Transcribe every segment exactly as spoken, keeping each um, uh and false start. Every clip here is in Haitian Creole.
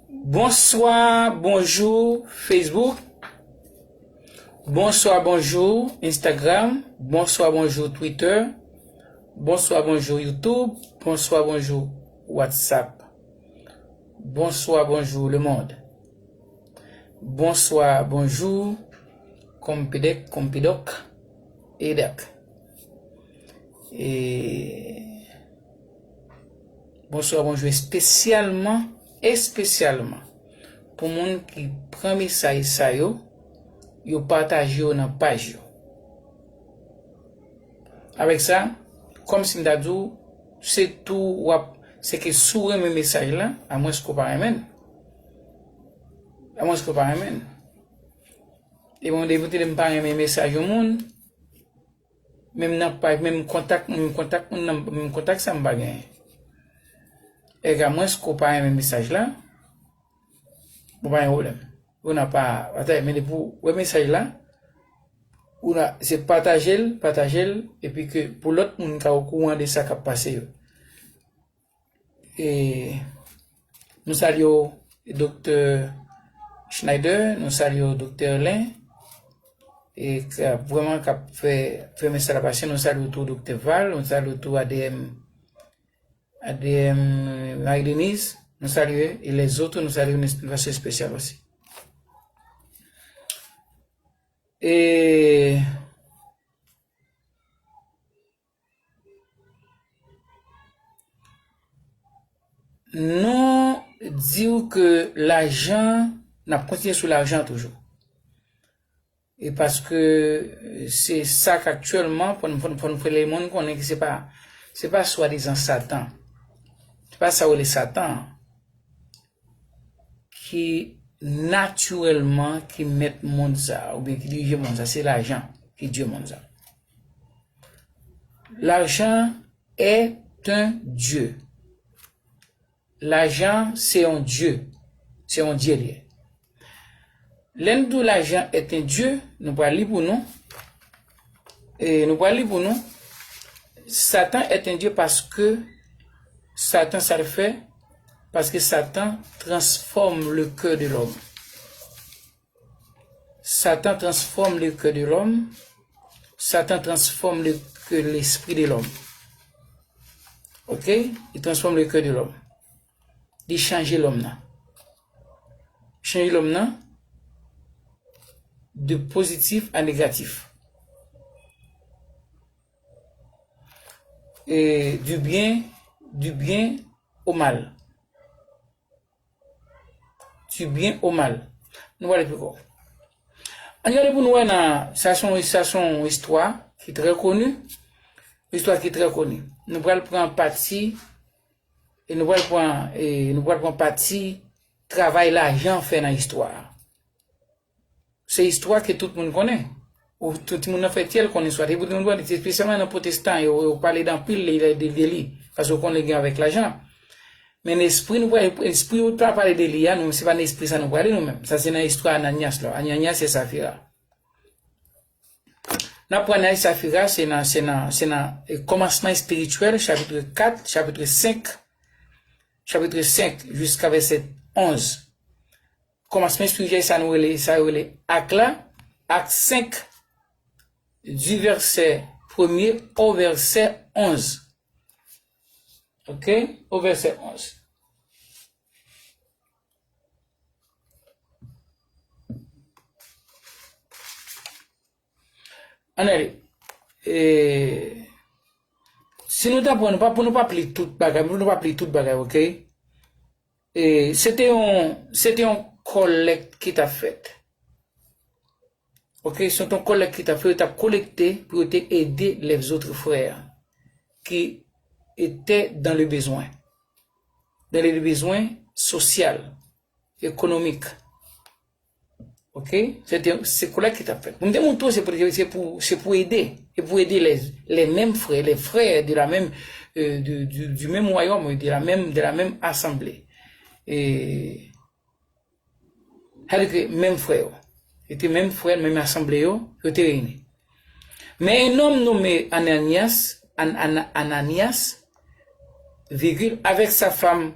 Bonswa, bonjou Facebook. Bonswa, bonjou Instagram. Bonswa, bonjou Twitter. Bonswa, bonjou YouTube. Bonswa, bonjou WhatsApp. Bonswa, bonjou lemonn. Bonswa, bonjou konpidèk, konpidòk, edèk. E bonswa, bonjou espesyalman, espesyalman pou moun ki pran mesaj sa yo, yo pataje yo nan paj yo. Avèk sa, kòmsi m ta di w, se tou w ap, se ke si w renmen mesaj la, amwenske w pa renmen l. Amwenske w pa renmen l. E mwen, depi w te di m pa renmen mesaj yon moun, menm nan paj, menm kontak, menm kontak moun nan, menm kontak sa m pa genyen. Èk amwenske w pa renmen mesaj la, bon, pa gen pwoblèm. Ou nan pa, pa ta, men depi w wè mesaj la, ou nan, se pataje l, pataje l, epi ke pou lòt moun ka okouran de sa k ap pase yo. E nou salye w, Doktè Schneider, nou salye w, Doktè Len, e k ap vrèman k ap fè, fè mesaj la pase, nou salye w tou, Doktè Val, nou salye w tou, A D M, A D M Marie Denise, nou salye, e lèzòt, nou salye w nan yon fason espesyal osi. E nou di w ke lajan, n ap kontinye sou lajan toujou. E paske, e, se sa k aktyèlman, fò n, fò n, fò n fè lemonn konnen ke se pa, se pa swadizan Satan. Se pa sa yo rele Satan an ki natirèlman ki mèt mond sa a, oubyen ki dirije mond sa a, se lajan ki dirije mond sa a. L'argent est un dieu. Lajan se yon dye. Se yon dye li ye. Lè n di w lajan est un dieu, nou pral li pou nou. E nou pral li pou nou. Satan est un dieu paske Satan sa l fè, paske Satan transforme le cœur de l'homme. Satan transforme le cœur de l'homme. Satan transforme le, que l'esprit de l'homme. Ok? Li transforme le cœur de l'homme. Li chanje lòm nan. Chanje lòm nan de pozitif a negatif. E du bien, du bien au mal. Du bien au mal. Nou pral pi fò. Ann gade pou nou wè nan, sa se yon, sa se yon istwa ki trè koni. Istwa ki trè koni. Nou pral pran pati, e nou pral pran, e nou pral pran pati travay lajan fè nan istwa a. Se istwa ke tout moun konnen. Ou tout moun nan fè tyèl konnen istwa. Depi tout moun konnen, espesyalman nan pwotestan, yo, yo pale anpil de, de, de li. Paske yo konnen gen avèk lajan. Men espri nou pral, espri yo pral pale de li a, nou, se pa nan espri sa nou prale nou menm. Sa se nan istwa Ananyas la. Ananyas e Safira. N ap pran Ananyas e Safira, se nan, se nan, se nan, e, Kòmansman espirityèl, chapit kat, chapit senk, chapit senk jiska vèsè onz. Kòmansman espirityèl, sa nou rele, sa yo rele Ak la, Ak senk, du verset premier au verset onze. Ok? Au verset onze. Ann ale. E, si nou ta pran, nou pa, pou nou pa ap li tout bagay, pou nou pa ap li tout bagay, ok? E, se te yon, se te yon kòlèk ki t ap fèt. Ok, se te yon kòlèk ki t ap fèt, yo t ap kolekte pou yo te ede les autres frères qui étaient dans le besoin. Dans le besoin social, économique. Ok? Se te, se kòlèk ki t ap fèt. Pou m te montre w, se pou, se pou, se pou ede. Se pou ede les, les mêmes frères, les frères de la même, euh, de, du, du même royaume, de la même, de la même assemblée. E, sa vle di ke menm frè yo. Se te menm frè, menm asanble yo, yo te reyini. Mais un homme nommé Ananias, An-, An-, Ananias, virgule, avec sa femme,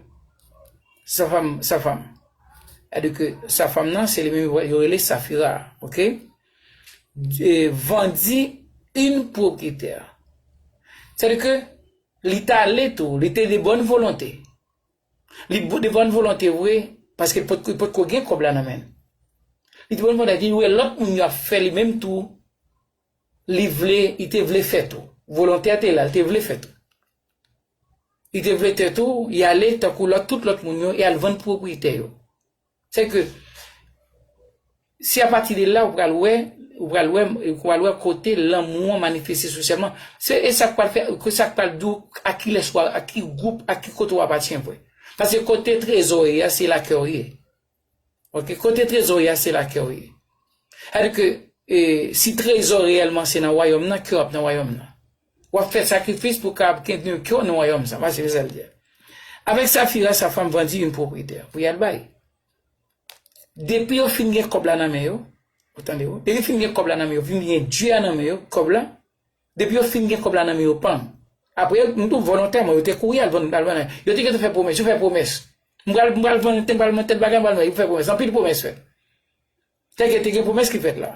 sa femme, sa femme. Sètadi ke sa fanm nan, se li menm yo rele Safira, oke? E, vendi yon pwopriyetè. Sètadi ke li t ale tou, li te de bòn volonte. Li bo- de bòn volonte vre, paske li pot- li potko gen kòb la nan men l. Li te bòn volonte, li wè lòt moun yo ap fè li menm tou, li vle, li te vle fè tou. Volonte a te la, li te vle fè tou. Li te vle tèt ou, y ale tankou lòt, tout lòt moun yo, e al vann pwopriyete yo. Se ke, si apati de la, ou pral wè, ou pral wè, ou pral wè kote lanmou an manifeste sosyalman. Se, e sa k pral fè, ke sa k pral di w, a kilès w a, a ki gwoup, a ki kote w apatyen vre. Paske kote trezò ye a, se la kè w ye. Oke, kote trezò ye a, se la kè w ye. Sètadi ke, e, si trezò reyèlman se nan wayòm nan, kè w ap nan wayòm nan. W ap fè sakrifis pou w kapab kenbe kè w nan wayòm sa, paske se sa l di a. Avèk Safira, sa fanm vandi yon pwopriyete pou y al bay. Depi yo fin gen kòb la nan men yo, ou tande yo, depi yo fin gen kòb la nan men yo, fin gen dye a nan men yo, kòb la, depi yo fin gen kòb la nan men yo, panm. Apre, m tou volontèman, yo te kouri al vann, al vann. Yo te gentan fè pwomès, yo fè pwomès. M pral, m pral vann tèl, m pral vann tèl bagay, m pral vann, yo fè pwomès. Anpil pwomès fèt. Tèlke te gen pwomès ki fèt la.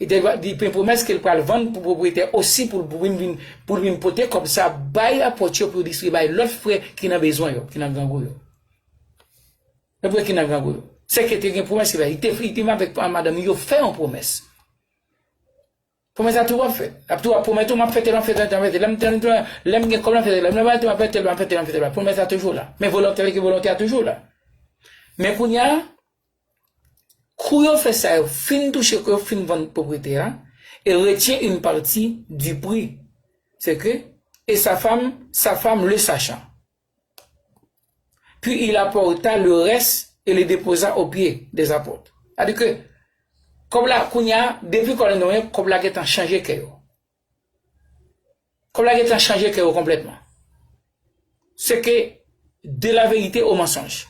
E te, te gen pwomès ke l pral vann pou pwopriyetè osi pou l vin, vin, pou l vin pote kòb sa bay apot yo pou yo distribiye bay lòt frè ki nan bezwen yo, ki nan grangou yo. Lòt frè ki nan grangou yo. Sèke te gen pwomès ki fèt. Li te, li te menm avèk madanm li, yo fè yon pwomès. Pwomès la toujou ap fèt. L ap toujou ap pwomèt ou, m ap fè tèl, m ap fè tèl, m ap fè tèl. Lè m, lè m, lè m gen kòb la, m fè tèl. Lè m pa gen tèl, m ap fè tèl, m ap fè tèl, m ap fè tèl. Pwomès la toujou la. Men volonte, volonte a toujou la. Men kounye a, kou yo fè sa, yo fin touche, kou yo fin vann pwopriyete a, il retient une partie du prix. C'est que, et sa femme, sa femme le sachant. Puis il apporta le reste et le déposa aux pieds des apôtres. Sètadi ke, kòb la, kounye a, depi kòb la, kòb la gentan chanje kè yo. Kòb la gentan chanje kè yo konplètman. C'est que de la vérité au mensonge.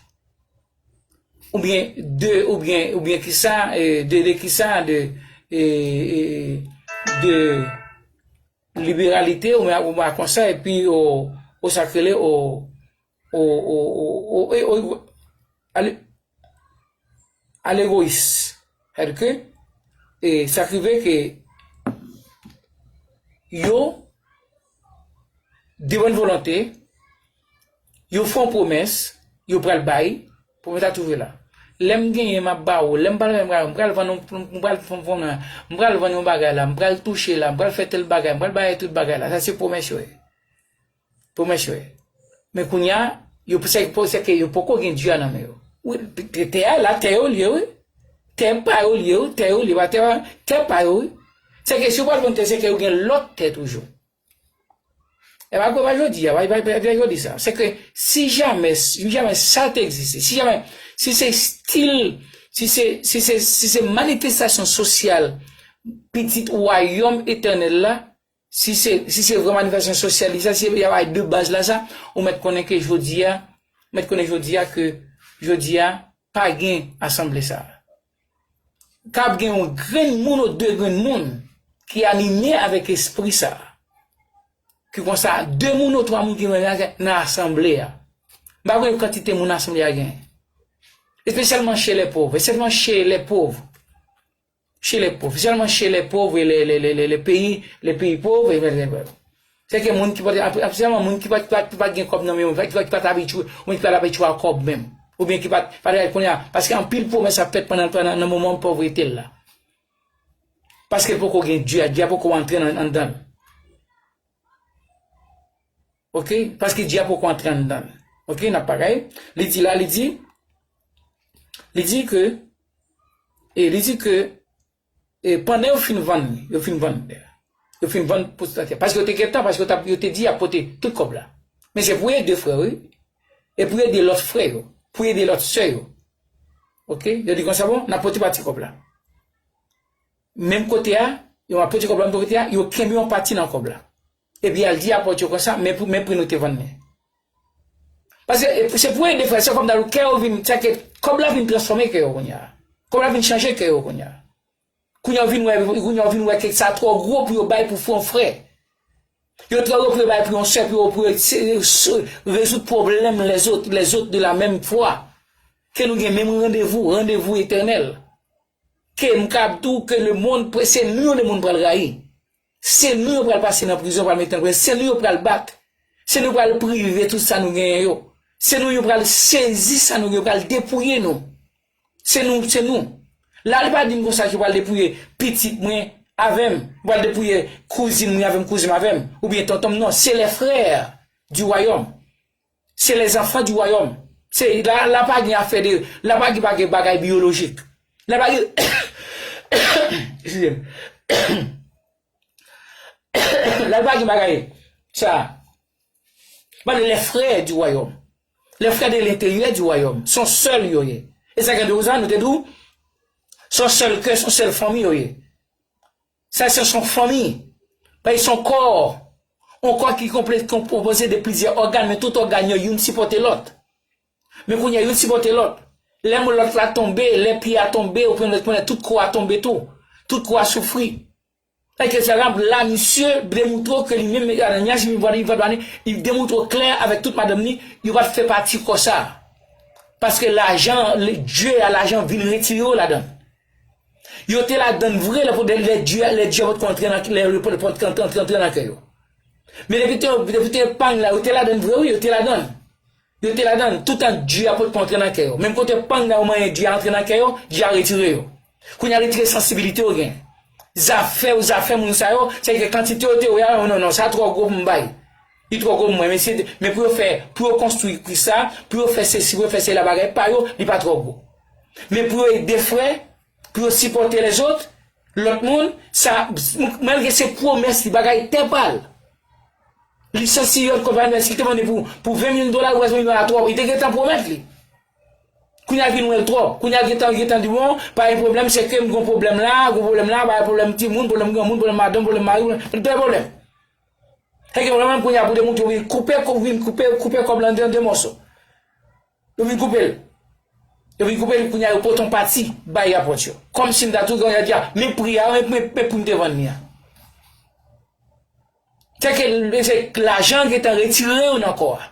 Oubyen de, oubyen, oubyen kisa, e, de, de kisa, de, e, e, de liberalite, ou, ou, ou konsa, epi, o, o sa k rele, o, o, o, o, o, e, o, ale, a legoyis. Sètadi ke, e, sa k rive ke yo, de bòn volonte, yo fè yon pwomès, yo pral bay, pwomès la toujou la. Lè m genyen, m ap ba ou, lè m pral, m pral, m pral vann yon, m pral fè yon, m pral vann yon bagay la, m pral touche la, m pral fè tèl bagay, m pral bay tout bagay la. Sa se pwomès yo ye. Pwomès yo ye. Men kounye a, yo, se, se ke yo poko gen dye a nan men yo. Wi, tè, tè a la, tè yo l ye, wi. Tè pa yo l ye, wi. Tè yo l ye, pa tè, tè pa yo, wi. Se ke si yo pral vann tè, se ke yo gen lòt tè toujou. E pa, pa jodi a, pa, pa, pa jodi sa. Se ke si jamè, si jamè sa te egziste, si jamè, si se estil, si se, si se, si se manifestasyon sosyal pitit wayòm etènèl la, si se, si se vrè manifestasyon sosyal li sa, si se bagay de baz la sa, ou mèt konnen ke jodi a, mèt konnen jodi a ke jodi a pa gen asanble sa. Kab gen yon grenn moun ou de grenn moun ki anime avèk espri sa. Ki konsa, de moun ou twa moun ki nan, nan asanble a. M pa konnen kantite moun asanble a gen. Espesyalman chez les pauvres, espesyalman chez les pauvres. Chez les pauvres, espesyalman chez les pauvres et les, les, les, les, les pays, les pays pauvres, et, et, et, Se ke moun ki pa t, espesyalman moun ki pa, ki pa, ki pa t gen kòb nan men yo, ki pa, ki pa t abitye, moun ki pa t abitye a kòb menm. Oubyen ki pa t, pa t konnen a, paske anpil pwomès ap fèt pandan, pandan, nan moman povrete l la. Paske l poko gen dye a, dye a poko antre nan, anndan l. Oke? Paske dye a poko antre anndan l. Oke? N ap pale. Li di la, li di, li di ke, e li di ke, E pandan yo fin vann li, yo fin vann li. Yo fin vann pou sa tè. Paske yo te gentan, paske yo t ap, yo te di y ap pote tout kòb la. Men se pou ede frè yo, wi. E pou ede lòt frè yo, pou ede lòt sè yo. Oke? Yo di konsa, bon, n ap pote pati kòb la. Menm kote a, yo ap pote kòb la, menm kote a, yo kenbe yon pati nan kòb la. Epi y al di apot yo konsa, men pou, men pri nou te vann li. Paske, e, se pou ede frè, se kòm nan kè yo vin, se ke kòb la vin transfòme kè yo kounye a. Kòb la vin chanje kè yo kounye a. Kounye a w vin wè, kounye a w vin wè ke sa twò gwo pou yo bay pou fè yon frè. Yo twò gwo pou yo bay pou yon sè, pou yo, pou yo se, se, rezoud pwoblèm lèzòt, lèzòt de la menm fwa. Ke nou gen menm randevou, randevou etènèl. Ke m kab di w ke lemonn, se nou yo lemonn pral rayi. Se nou yo pral pase nan prizon, pral mete nan prizon. Se nou yo pral bat. Se nou pral prive tout sa nou genyen yo. Se nou yo pral sezi sa nou genyen, pral depouye nou. Se nou, se nou. La, li pa di m konsa ki pral depouye pitit mwen avè m, pral depouye kouzin mwen avè m, kouzin m avè m, oubyen tonton m, non, se les frères du royaume. C'est les enfants du royaume. Se, la, la pa gen afè de, la pa gen bagay, bagay biyolojik. La pa gen, excusez-moi. La pa gen bagay, sa. Pale les frères du royaume. Les frères de l'intérieur du royaume. Son sèl yo ye. E sa gen de sa, nou te di w, son sèl kè, son sèl fanmi yo ye. Sa se son fanmi. Paske se yon kò. Yon kò ki konple-, konpoze de plizyè ògàn, men tout ògàn yo, youn sipòte lòt. Men kounye a, youn sipòte lòt. Lè moun lòt la tonbe, lè pye a tonbe, ou konnen, konnen tout kò a tonbe tou. Tout kò a soufri. Paske sa la, la, misye demoutre ke li menm, Ananyas, li va, li va, li demoutre klè avèk tout madanm li, yo pa t fè pati kò sa. Paske lajan, le, Dye a lajan vin retire yo ladan. Yo te ladann vre lè, lè, lè Dye, lè Dye potko antre nan, lè, lè potko antre, antre, antre nan kè yo. Men depi te, depi te epang la, yo te ladann vre, wi, yo te ladann. Yo te ladann, toutan Dye a potko antre nan kè yo. Menm kote epang la yo manyen Dye a antre nan kè yo, Dye a retire yo. Kounye a retire sansibilite yo gen. Zafè yo, zafè moun sa yo, se ke kantite yo te wè a, non, non, sa twò gwo pou m bay. Li twò gwo pou mwen, men se, men pou yo fè, pou yo konstwi sa, pou yo fè sesi, pou yo fè sela bagay pa yo, li pa twò gwo. Men pou yo ede frè, pou yo sipòte lèzòt, lòt moun, sa, malgre se pwomès li, bagay tè pa l. Lisansi yon konpayi, si l te mande pou, pou ven mil dola, ou wè ven mil dola twòp, li te gentan pwomèt li. Kounye a vin wè l twòp. Kounye a gentan, gentan di, bon, pa gen pwoblèm, se ke m gon pwoblèm la, gon pwoblèm la, pa gen pwoblèm timoun, pwoblèm granmoun, pwoblèm madanm, pwoblèm mari, pwoblèm, pa gen pwoblèm. Se gen pwoblèm kounye a pou demoutre, ou vin koupe, ou vin koupe, koupe kòb la an de, de mòso. Yo vin koupe l. Yo vin koupe l, kounye a yo pote yon pati bay apot yo. Kòmsi m ta tou gen yon di a, men pri a, men, men, men pri m te vann li a. Se ke, se lajan gentan retire yo nan kò a.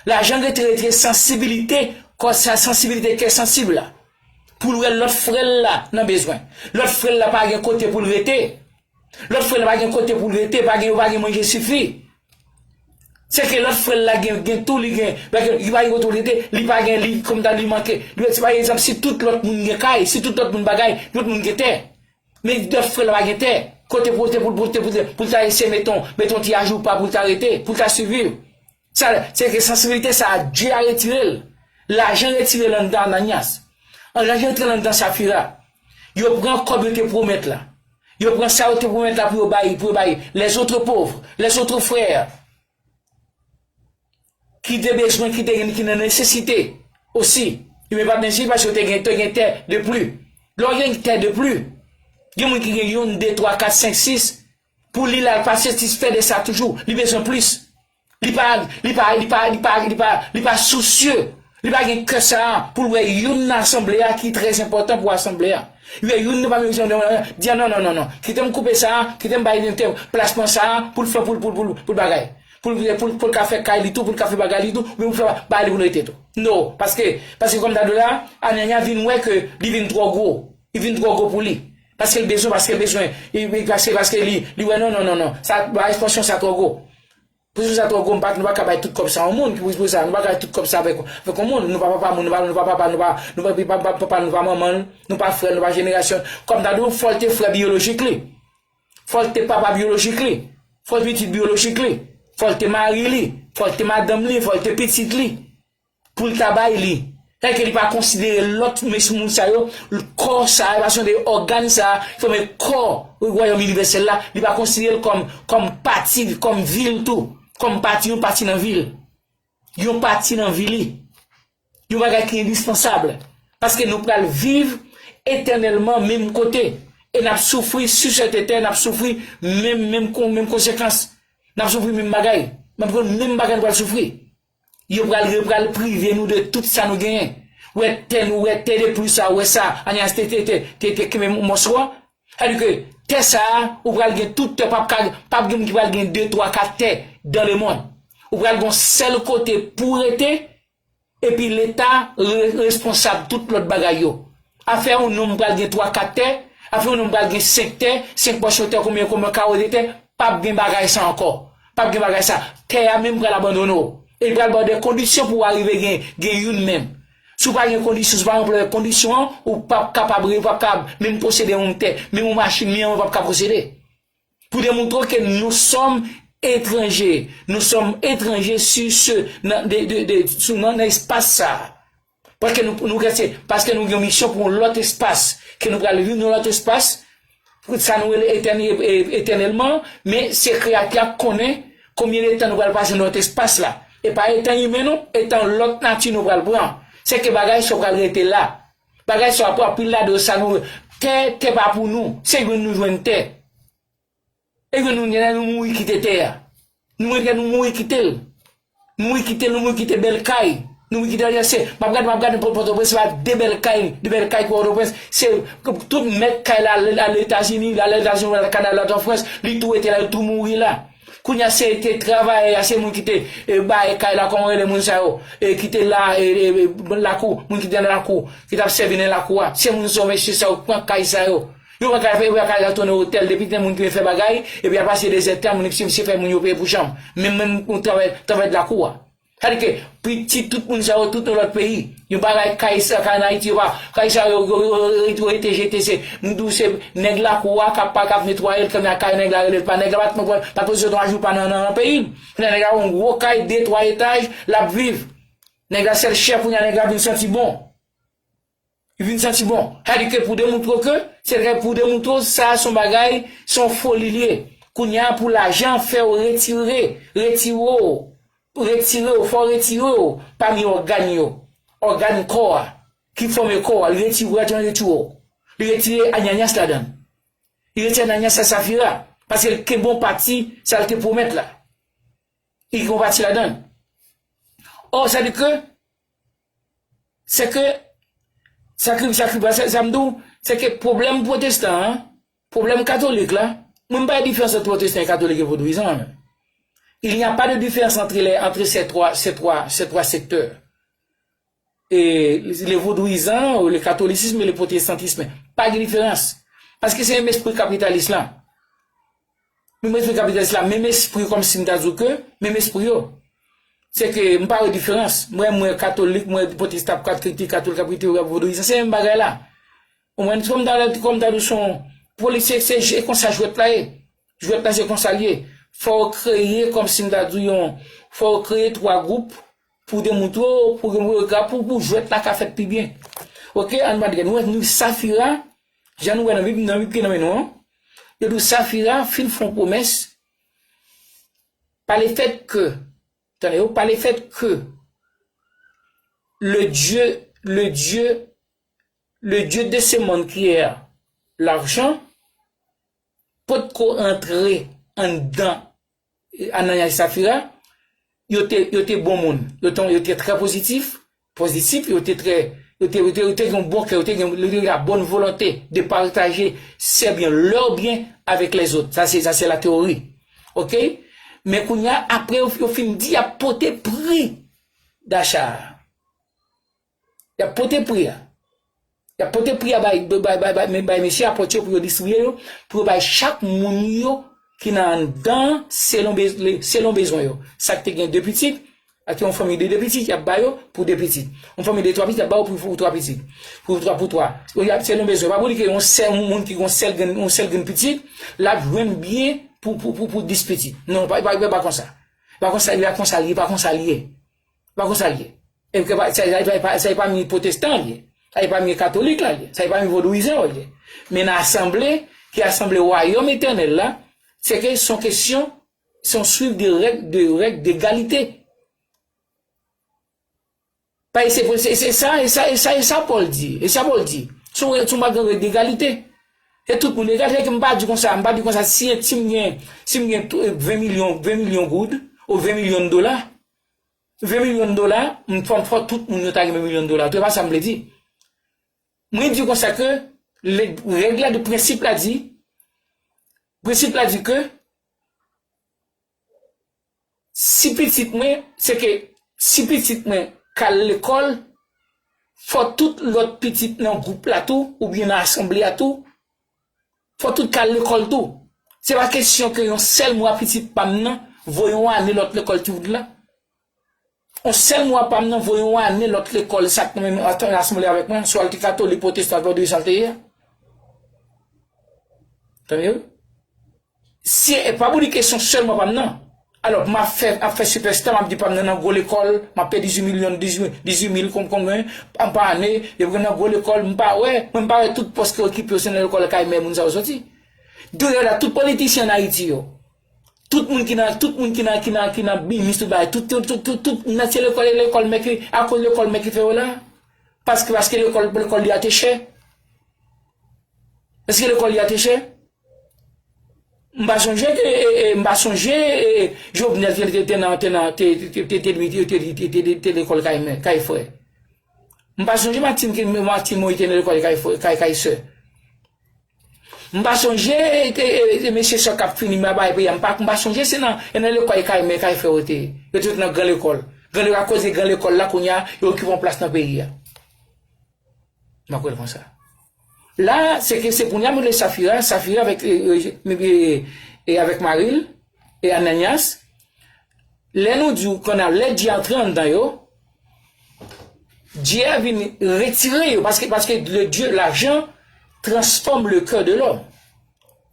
Lajan gentan retire sansibilite, kò sa, sansibilite kè sansib la. Pou l wè lòt frè l la nan bezwen. Lòt frè l la pa gen kote pou l rete. Lòt frè l pa gen kote pou l rete, pa gen, yo pa gen manje sifi. Se ke lòt frè l la gen, gen tou, li gen, li pa gen kote pou l rete, li pa gen, li, kòm ta, li manke. Li, se pa egzanp, si tout lòt moun gen kay, si tout lòt moun bagay, lòt moun gen tè. Men lòt frè l la pa gen tè. Kote pou, pou, pou, pou, pou, pou l ta eseye meton, meton ti ajoupa pou l ta rete, pou l ta siviv. Sa, se ke sansibilite sa, Dye a retire l. Lajan retire l anndan Ananyas. Lajan retire l anndan Safira. Yo pran kòb yo te pwomèt la. Yo pran sa yo te pwomèt la pou yo bay, pou yo bay les autres pauvres, les autres frères ki te bezwen, ki te gen, ki nan nesesite osi. Li menm pa t nesesite paske yo te gen, te gen tè de pli. Lè w gen tè de pli, gen moun ki gen youn, de, twa, kat, senk, sis. Pou li la, l pa satisfè de sa toujou. Li bezwen plis. Li pa, li pa, li pa, li pa, li pa, li pa sousye. Li pa gen kè sa a pou l wè youn nan asanble a ki trè enpòtan pou asanble a. Li wè youn nan pami yo di a non, non, non, non. Kite m koupe sa a, kite m bay plas mwen sa a pou l fè, pou l, pou l, pou l, pou l bagay. Pou l, pou l, pou l ka fè kay li tou, pou l ka fè bagay li tou, oubyen pou l fè bagay li pou l rete tou. No, paske, paske kòm ta di w la, Ananya vin wè ke li vin twò gwo. Li vin twò gwo pou li. Paske l bezwen, paske l bezwen. Li, li, paske, paske li, li wè non, non, non, non. Sa, ba, ekspansyon sa twò gwo. Pou sa twò gwo, m pa, nou pa ka bay tout kòb sa yon moun. Pou, pou sa, nou pa ka bay tout kòb sa avèk, avèk yon moun. Nou pa papa moun, nou pa, nou pa papa, nou pa, nou pa, pa, pa, papa, nou pa manman, nou pa frè, nou pa jenerasyon. Kòm ta di w, fò l te frè biyolojik li. Fò l te papa biyolojik li. Fò l pitit biyolojik li. Fò l te mari li. Fò l te madanm li. Fò l te pitit li. Pou l ta bay li. Sèke li pa konsidere lòt mesye moun sa yo, kò sa a, e pa se yon de ògàn sa a, ki fòme kò wayòm inivèsèl la, li pa konsidere l kòm, kòm pati, kòm vi l tou, kòm pati, yon pati nan vi l. Yon pati nan vi li. Yon bagay ki endispansab. Paske nou pral viv etènèlman menm kote. E n ap soufri, sur cette terre, n ap soufri menm, menm kon-, menm konsekans. N ap soufri menm bagay. N ap pran menm bagay nou pral soufri. Yo pral, yo pral prive nou de tout sa nou genyen. Wè tè nou, wè tè de pli sa, wè sa, Ananyas te, te, te, te, te kenbe mòso a. Sètadi ke tè sa a, ou pral gen tout tè, p ap ka, p ap gen moun ki pral gen de, twa, kat tè dans le monde. Ou pral gen yon sèl kote pou w rete, Epi Leta re-, responsab tout lòt bagay yo. Afè yon nonm pral gen twa, kat tè, afè yon nonm pral gen senk tè, senk pòsyon tè, konbyen, konbyen kawo de tè, p ap gen bagay sa ankò. P ap gen bagay sa. Tè a menm pral abandone w. E li pral ba w de kondisyon pou w arive gen, gen youn menm. Si w pa gen kondisyon, si w pa ranpli kondisyon an, ou p ap kapab, ou p ap kapab menm posede yon tè, menm yon machin, menm yon p ap ka posede. Pou demontre ke nous sommes étrangers, nous sommes étrangers sur ce, nan, de, de, de, sou, nan, nan espas sa a. Paske nou, nou kè se, paske nou gen yon misyon pou yon lòt espas, ke nou pral viv nan lòt espas, pou sa nou rele etèn-, e, e, etènèlman, men se Kreyatè a k konnen konbyen de tan nou pral pase nan lòt espas la. E pa etan imen non, etan lòt nati nou pral pran. Se ke bagay sa yo pral rete la. Bagay sa yo ap anpil ladan yo, sa nou, tè, tè pa pou nou. Se jwenn nou jwenn tè. E jwenn nou, nou mouri kite tè a. Nou mouri, nou mouri kite l. Nou mouri kite l, nou mouri kite bèl kay. Nou mouri kite l, se, m ap gade, m ap gade Pò-, Pòtoprens, se pa de bèl kay, de bèl kay Pòtoprens. Se tout mèt kay la, al, al Etazini, al Etazini, al Kanada, al Frans, li tou rete la, yo tou mouri la. Kounye a, se te travayè a, se moun ki te, e, bay kay la, kòman rele moun sa yo, e, ki te la, e, e, e, lakou, moun ki te nan lakou, ki t ap sèvi nan lakou a. Se moun sa yo, mesye sa yo, pran kay sa yo. Yo pran kay, yo pran kay la tounen otèl, depi gen moun ki vin fè bagay, epi apre se dezètè, moun misye, misye fè moun yo peye pou chanm. Menm, menm pou travay, travay de lakou a. Sa di ke pitit tout moun sa yo, tout nan lòt peyi. Yo pa bay kay sa, kay an Ayiti, yo pa, kay sa yo, yo, yo, yo, yo rete jete, se, m di w se nèg lakou a k ap, k ap netwaye l, kounye a kay nèg la rele l pa nèg la, pa t, pa t, pa t poze twa jou pa nan, nan, nan peyi l. Kounye a nèg la yon gwo kay, de, twa etaj, l ap viv. Nèg la sèl chèf, kounye a nèg la vin santi bon. Li vin santi bon. Sa di ke pou demontre w ke, se trè pou demontre w, sa se yon bagay, se yon foli li ye. Kounye a pou lajan fè w retire, retire w, retire w, fò w retire w pami ògàn yo, ògàn kò a, ki fòme kò a, li retire w, retire w. Li retire anyanyas ladan l. Li retire anyanyas a Safira, paske l kenbe yon pati sa l te pwomèt la. Li gen yon pati ladan l. Ò, sa di ke Se ke, sa ki, sa ki, sa, sa m di w, se ke pwoblèm pwotestan an, pwoblèm katolik la, mwen m pa wè diferans ant pwotestan e katolik e vodouyizan an menm. Il n'y a pas de différence entre les, entre ces trois, ces trois, ces trois secteurs. E le vodouyizan, le katolisizm e le pwotestantism, pa gen diferans. Paske se menm espri kapitalis la. Menm espri kapitalis la, menm espri kòmsi m ta di w ke, menm espri yo. Se ke m pa wè diferans. Mwen, mwen katolik, mwen pwotestan ap kat-, kritike katolik ap kritike vodouyizan, se menm bagay la. Ou konprann? Kòm ta, kòm ta di w se yon polisye, se, se konsa jwèt la ye. Jwèt la se konsa l ye. Fò w kreye kòmsi m ta di w yon, fò w kreye twa gwoup pou demontre w, pou, pou, pou, pou jwèt la ka fèt pi byen. Oke, ann pa di nou, nou Safira, jan nou wè nan Bib, nan Bib ki nan men nou an, yo di w Safira fin fè yon pwomès, pa le fait que, tande yo, pa le fait que le Dieu, le Dieu, le Dieu de ce monde qui est l'argent, potko antre anndan Ananya e Safira, yo te, yo te bon moun. Yo te, yo te trè pozitif, pozitif, yo te trè, yo te, yo te, yo te gen yon bon kè, yo te gen, yo te gen la bonne volonté de partager ses biens, leurs biens avec les autres. Sa se, sa se la théorie. Oke? Men kounye a, apre yo, yo fin di y ap pote pri dacha a. Y ap pote pri a. Y ap pote pri a bay, bay, bay, bay, bay mesye apot yo pou yo distribiye yo, pou yo bay chak moun yo ki nan anndan an selon bez-, le-, selon bezwen yo. Sa k te gen de pitit, ak yon fanmi de de pitit, y ap ba yo pou de pitit. Yon fanmi de twa pitit, y ap ba yo pou, pou twa pitit. Pou twa, pou twa. Y ap selon bezwen. Pa bliye ke yon sèl moun ki gen yon sèl grenn, yon sèl grenn pitit, l ap jwenn byen pou, pou, pou, pou dis pitit. Non, pa, pa, pa, pa konsa. Pa konsa, pa konsa l ye, pa konsa l ye. Pa konsa l ye. E ke pa, sa, sa, sa, sa, sa e pami pwotestan l ye. Sa e pami katolik la l ye. Sa e pami vodouyizan yo l ye. Men nan asanble, ki asanble wayòm etènèl la, se ke se yon kesyon, se yon swiv de règ, de règ degalite. Pa, se, se, se sa, e sa, e sa, e sa Pòl di. E sa Pòl di. Se yon, se yon bagay règ degalite. E tout moun egal. Se ke m pa di konsa, m pa di konsa, si, si m gen, si m gen ven milyon, ven milyon goud, ou ven milyon dola, ven milyon dola, m fò, m fò tout moun yo ta gen ven milyon dola. Tou, e pa sa m vle di. Mwen di konsa ke le, règ la di, prensip la di, prensip la di ke si pitit mwen, se ke si pitit mwen k al lekòl, fò tout lòt pitit nan gwoup la tou, oubyen nan asanble a tou, fò tout k al lekòl tou. Se pa kesyon ke yon sèl mwa pitit pa m nan voye yon ane lòt lekòl ti wout la. Yon sèl mwa pa m nan voye yon ane lòt lekòl, sa k nan menm asanble avèk mwen, swa l te katolik, pwotestan, pa de sa l te ye. Tande wi? Si, e pa pou di kesyon sèlman pa m nan. Alò, m ap fè, ap fè sipèsta, m ap di pa m nan nan gwo lekòl, m ap peye dizuit milyon, dizuit, dizuit mil konbyen, konbyen, pa ane, epi nan gwo lekòl, m pa wè, mwen m pa wè tout pòs ki okipe yo, se nan lekòl kay mè moun sa yo soti. Douyè la, tout politisyen ann Ayiti yo, tout moun ki nan, tout moun ki nan, ki nan, ki nan minis, tout bagay, tout, tout, tout, tout, tout, nan se lekòl, lekòl mè ki, akoz lekòl mè ki fè yo la. Paske, paske lekòl, lekòl li a te chè. Èske lekòl li a te chè? M pa sonje ke, e, e, m pa sonje, e, Jovenel te, te, te nan, te nan, te, te, te, te, te, te, te, te, te, te lekòl kay mè, kay frè. M pa sonje Martine, ke Martine Moïse te nan lekòl kay frè, kay, kay sè. M pa sonje, e, e, e, mesye sa k ap fini, m pa bay peyi a, m pa, m pa sonje se nan, e nan lekòl kay mè, kay frè yo te ye. Yo te nan gran lekòl. Gran lekòl, akoz gran lekòl la, kounye a, yo okipe yon plas nan peyi a. M ap kwè l konsa. La, se ke se kounye a m rele Safira, Safira avèk, e, e, e, e avèk mari l, e Ananias. Lè nou di w kounye a, lè Dye antre anndan yo, Dye a vin retire yo, paske, paske le Dieu, l'argent transforme le cœur de l'homme.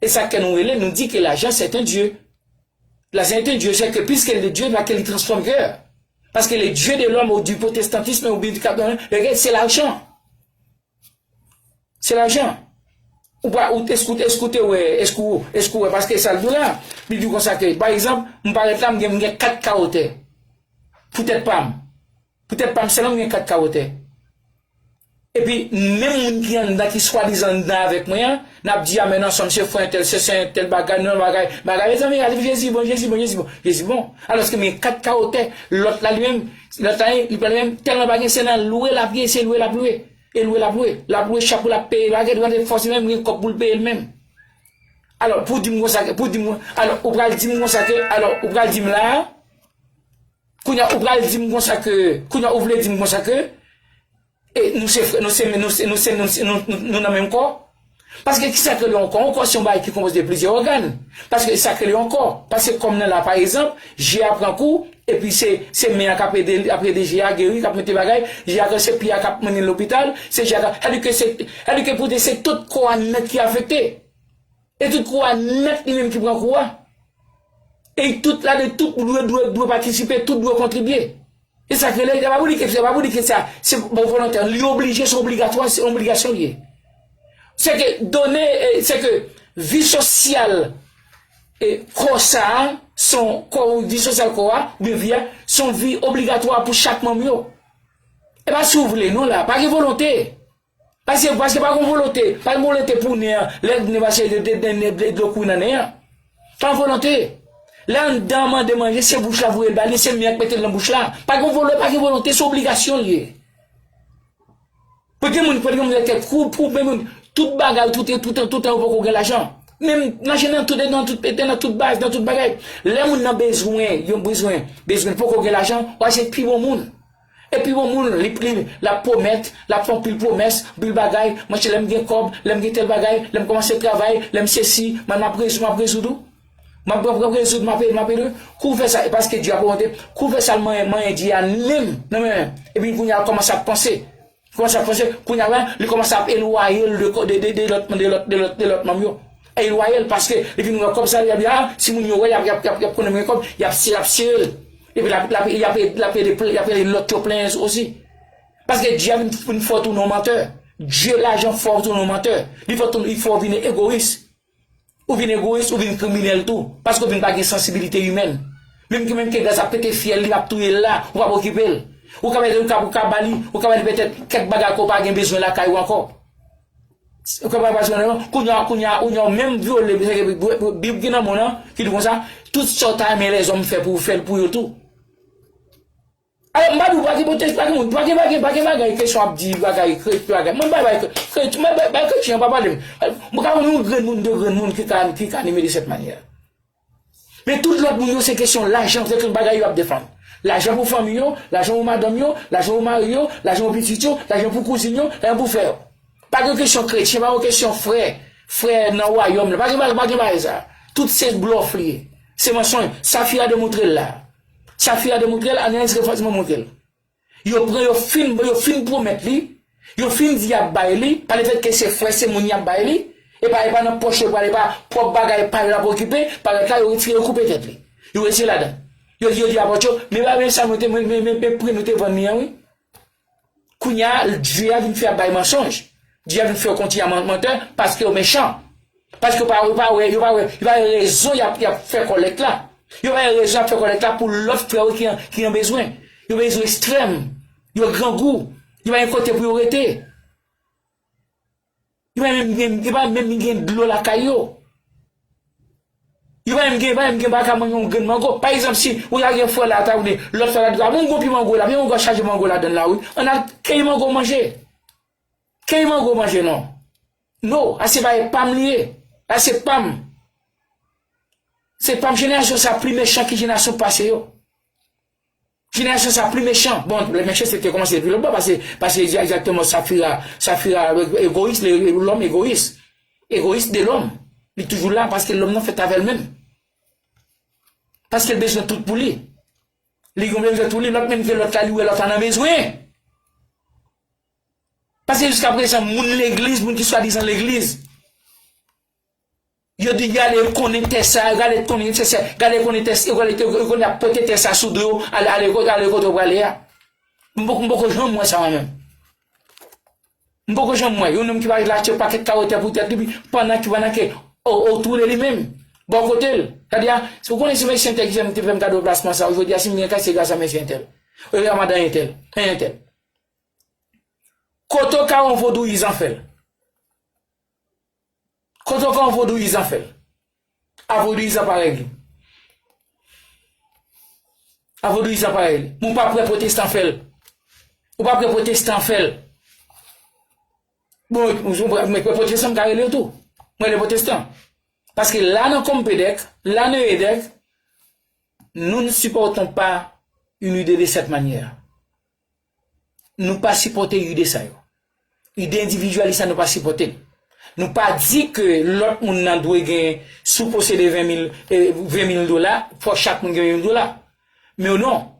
E sa ke nou rele, nou di ke l'argent c'est un Dieu. L'argent est un Dieu, c'est que puisque le Dieu va que li transforme cœur. Paske le Dieu de l'homme ou du protestantisme ou du, se lajan. Se lajan. Ou pa, ou, èske, èske w te wè, èske, èske w wè, paske sa l di w la, li di w konsa ke, pa egzanp, m parèt la, m gen, m gen kat kawo tè. Pou tèt pa m. Pou tèt pa m sèlman, m gen kat kawo tè. Epi, menm moun ki anndan, ki swadizan anndan avèk mwen an, n ap di, a, men nan sòm se frè entèl, se sè entèl, bagay, nan bagay, bagay, mezanmi, ale, Jezi bon, Jezi bon, Jezi bon, Jezi bon. Alòske m gen kat kawo tè, lòt la li menm, lòt la, li pa li menm, tèlman pa gen, se nan lwe l ap ye, se lwe l ap lwe. E lwe l ap lwe. L ap lwe chak ou l ap peye bagay, li pa gen fòs li menm, li gen kòb pou l peye l menm. Alò, pou di m konsa ke, pou di m, alò, ou pral di m konsa ke, alò, ou pral di m la, kounye a, ou pral di m konsa ke, kounye a, ou vle di m konsa ke, e nou se frè, nou se, nou se, nou se, nou se, nou, nou, nou, nou nan menm kò? Paske kisa k rele yon kò? Yon kò se yon bagay ki konpoze de plizyè ògàn. Paske sa k rele yon kò. Paske kò m nan la, pa egzanp, je a pran kou, epi se, se men an k ap ede, ap ede je a geri, k ap mete bagay, je a, se pye a k ap mennen l lopital, se je a k ap, sètadi ke se, sètadi ke poutèt se tout kò a nèt ki afekte. E tout kò a nèt li menm ki pran kou a. E tout la de tout dwe, dwe, dwe patisipe, tout dwe kontribye. E sa k rele, sa pa pou di ke, sa pa pou di ke sa, se bon volontè. Li oblije, se obligatwa, se yon obligasyon li ye. Se ke done, e, se ke vi sosyal, e, kò sa a, se yon kò, vi sosyal kò a, oubyen vi a, se yon vi obligatwa pou chak manm yo. E pa si w vle, non, la, pa gen volonte. Paske, paske pa gen volonte, pa gen volonte pou nen an, lè nen pase de, de, de, de, de dlo kouri nan nen an. Pa gen volonte. Lè anndan an mande manje, se bouch la voye l ba li, se men an k mete l nan bouch la. Pa gen volonte, pa gen volonte, se obligasyon l ye. Pou gen moun, pou gen moun tèt kou, pou gen moun, tout bagay, tout, tout, tout tan, ou poko gen lajan. Menm lajan nan tout, nan tout, nan tout baz, nan tout bagay. Lè moun nan bezwen, yon bezwen, bezwen, poko gen lajan, w a se pi bon moun. E pi bon moun, li, li, l ap pwomèt, l ap fè anpil pwomès, anpil bagay, monchè, lè m gen kòb, lè m gen tèl bagay, lè m kòmanse travay, lè m sesi, mwen m ap rezoud, m ap rezoud ou. M ap, m ap rezoud, m ap ede, m ap ede. Kou fè sa, e paske Dye ap monte, kou fè sa l manyen, manyen Dye a menm, nan men, epi kounye a l kòmanse ap panse. Kòmanse ap panse, kounye a la, li kòmanse ap elwaye l de, de, de, de lòt, de lòt, de lòt, de lòt manm yo. Elwaye l, paske li vin wè kòb sa, li ap di, a, si moun yo wè, y ap, y ap, y ap, y ap konnen mwen kòb, y ap, y ap sere l. Epi l ap, l ap, y ap, l ap ede, y ap ede lòt yo plenyen osi. Paske Dye a vin, vin fè w tounen yon mantè. Dye lajan fè w tounen yon mantè. Li fè w tounen, li fè w vin egoyis. Ou vin egoyis, ou vin kriminèl tou. Paske ou vin pa gen sansibilite imèn. Menm ki, menm ke gaz ap pete fyèl, li ap touye l la, ou p ap okipe l. Ou ka mete, ou ka, ou ka ba li, ou ka ba li petèt kèk bagay ke w pa gen bezwen lakay ou ankò. Ou ka ba li, kounye a, kounye a, kounye a, ou menm vyole, Bib gen nan mo nan, ki di konsa, tout sa w ta renmen lèzòm fè pou ou, fè l pou yo tou. Alò, m pa di w pa gen pwoteksyon, pa gen moun, pa gen, pa gen, pa gen bagay kesyon ap di, bagay, kre-, bagay. Mwen, bay, bay, kre-, kre-, mwen, bay, bay kretyen an pa pale m. Mwen ka konn yon grenn moun, de grenn moun ki ka, ki ka anime de sèt manyè. Men tout lòt moun yo, se kesyon lajan, se tout bagay yo ap defann. Lajan pou fanmi yo, lajan pou madanm yo, lajan pou mari yo, lajan pou pitit yo, lajan pou kouzin yo, lajan pou frè yo. Pa gen kesyon kretyen, pa gen kesyon frè, frè nan wayòm nan. Pa gen, pa gen, pa gen bagay sa. Tout se blòf li ye. Se mansonj. Safira demontre l la. Safira demontre l, Anaïs Refransman montre l. Yo pran, yo fin, yo fin pwomèt li, yo fin di y ap bay li, pa lefètke se frè, se moun y ap bay li, e pa, e pa nan pòch yo pral, e pa pwòp bagay pa yo l ap okipe, parèt la, yo retire, yo koupe tèt li. Yo retire ladan. Yo, yo di apot yo, men pa men sa nou te, men, men, men, men pri nou te vann li an, wi. Kounye a, Dye a vin fè y ap bay mansonj. Dye a vin fè yo kontinye a man-, mantè, paske yo mechan. Paske yo pa, yo pa wè, yo pa wè, yo pa wè rezon y ap, y ap fè kòlèt la. Yo pa wè rezon y ap fè kòlèt la pou lòt frè yo ki an, ki an bezwen. Yo bezwen ekstrèm. Yo grangou. Yo pa gen kote pou yo rete. Yo pa menm gen, yo pa menm gen dlo lakay yo. Yo pa menm gen, pa menm gen pa ka manje yon grenn mango. Pa egzanp, si ou ta gen frè la, ta konnen, lòt frè la di, "Ah, bon, gon pye mango la, pye mango chaje mango ladan l la, wi. Ann al keyi mango manje." Keyi mango manje, non. No, a se bagay pa m li ye. A se pa m. Se pa m, jenerasyon sa pli mechan ki jenerasyon pase yo. Jenerasyon sa pli mechan. Bon, le mechanste te kòmanse depi lòt bò, paske, paske egzakteman Safira, Safira egoyis, le, lòm egoyis. Egoyis de lòm. Li toujou la paske lòm nan fèt avè l menm. Paske l bezwen tout pou li. Li gen bezwen tout li, lòt menm ke lòt la, li wè lòt la nan bezwen. Paske jiska prezan, moun legliz, moun ki swadizan legliz, yo di, "Gade, konnen tè sa, gade, konnen tè sa, gade, konnen tè sa, gade, konnen ap pote tè sa sou do yo, ale, ale, ale kote yo prale a." M poko, m poko janm wè sa mwen menm. M poko janm wè yon nonm ki parèt la achte pakèt kawo tè pou tèt li, pi pandan ki, pandan ke o-, otou de li menm, bò kote l. Sa di a, si w konnen se mesye entèl ki fè m, te fè m kado plasman sa, jodi a, si m gen kay, se gras a mesye entèl. Oubyen a madan entèl, entèl. Kote w ka wè yon vodouyizan fè l? Kote w ka wè yon vodouyizan fè l? A vodouyizan parèy li. A vodouyizan parèy li. Men w pa p wè pwotestan fè l. Ou pa p wè pwotestan fè l. Bon, men pwotestan m ka rele yo tou. Mwen rele pwotestan. Paske la nan Konpedèk, la nan edèk, nous ne supportons pas une idée de cette manière. Nou pa sipòte ide sa yo. Ide endividyalis la, nou pa sipòte l. Nou pa di ke lòt moun nan dwe gen, si w posede ven mil, eh, ven mil dola, fò chak moun gen ven mil dola. Men non,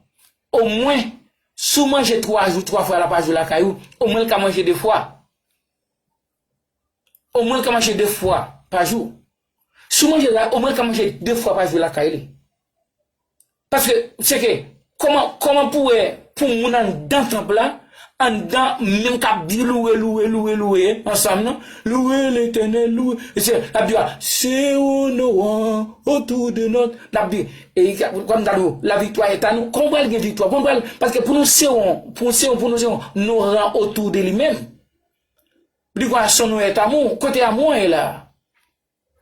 omwen, si w manje twa jou, twa fwa la pa jou lakay ou, omwen l ka manje de fwa. Omwen l ka manje de fwa pa jou. Si w manje la, omwen l ka manje de fwa pa jou lakay li. Paske, se ke, kòman, kòman pou wè, pou moun anndan tanp la, anndan, menm k ap di louwe, louwe, louwe, louwe, ansanm, non? Louwe Letènèl, louwe. Se, l ap di, ah, sewon nou an, otou de nòt. L ap di, e, kòm ta di w, la victoire est à nous. Kòman pral gen viktwa? Kòman pral, paske pou nou sewon, pou sewon, pou nou sewon, nou ran otou de li menm. Li kwa son nou est amour. Kote amou an ye la?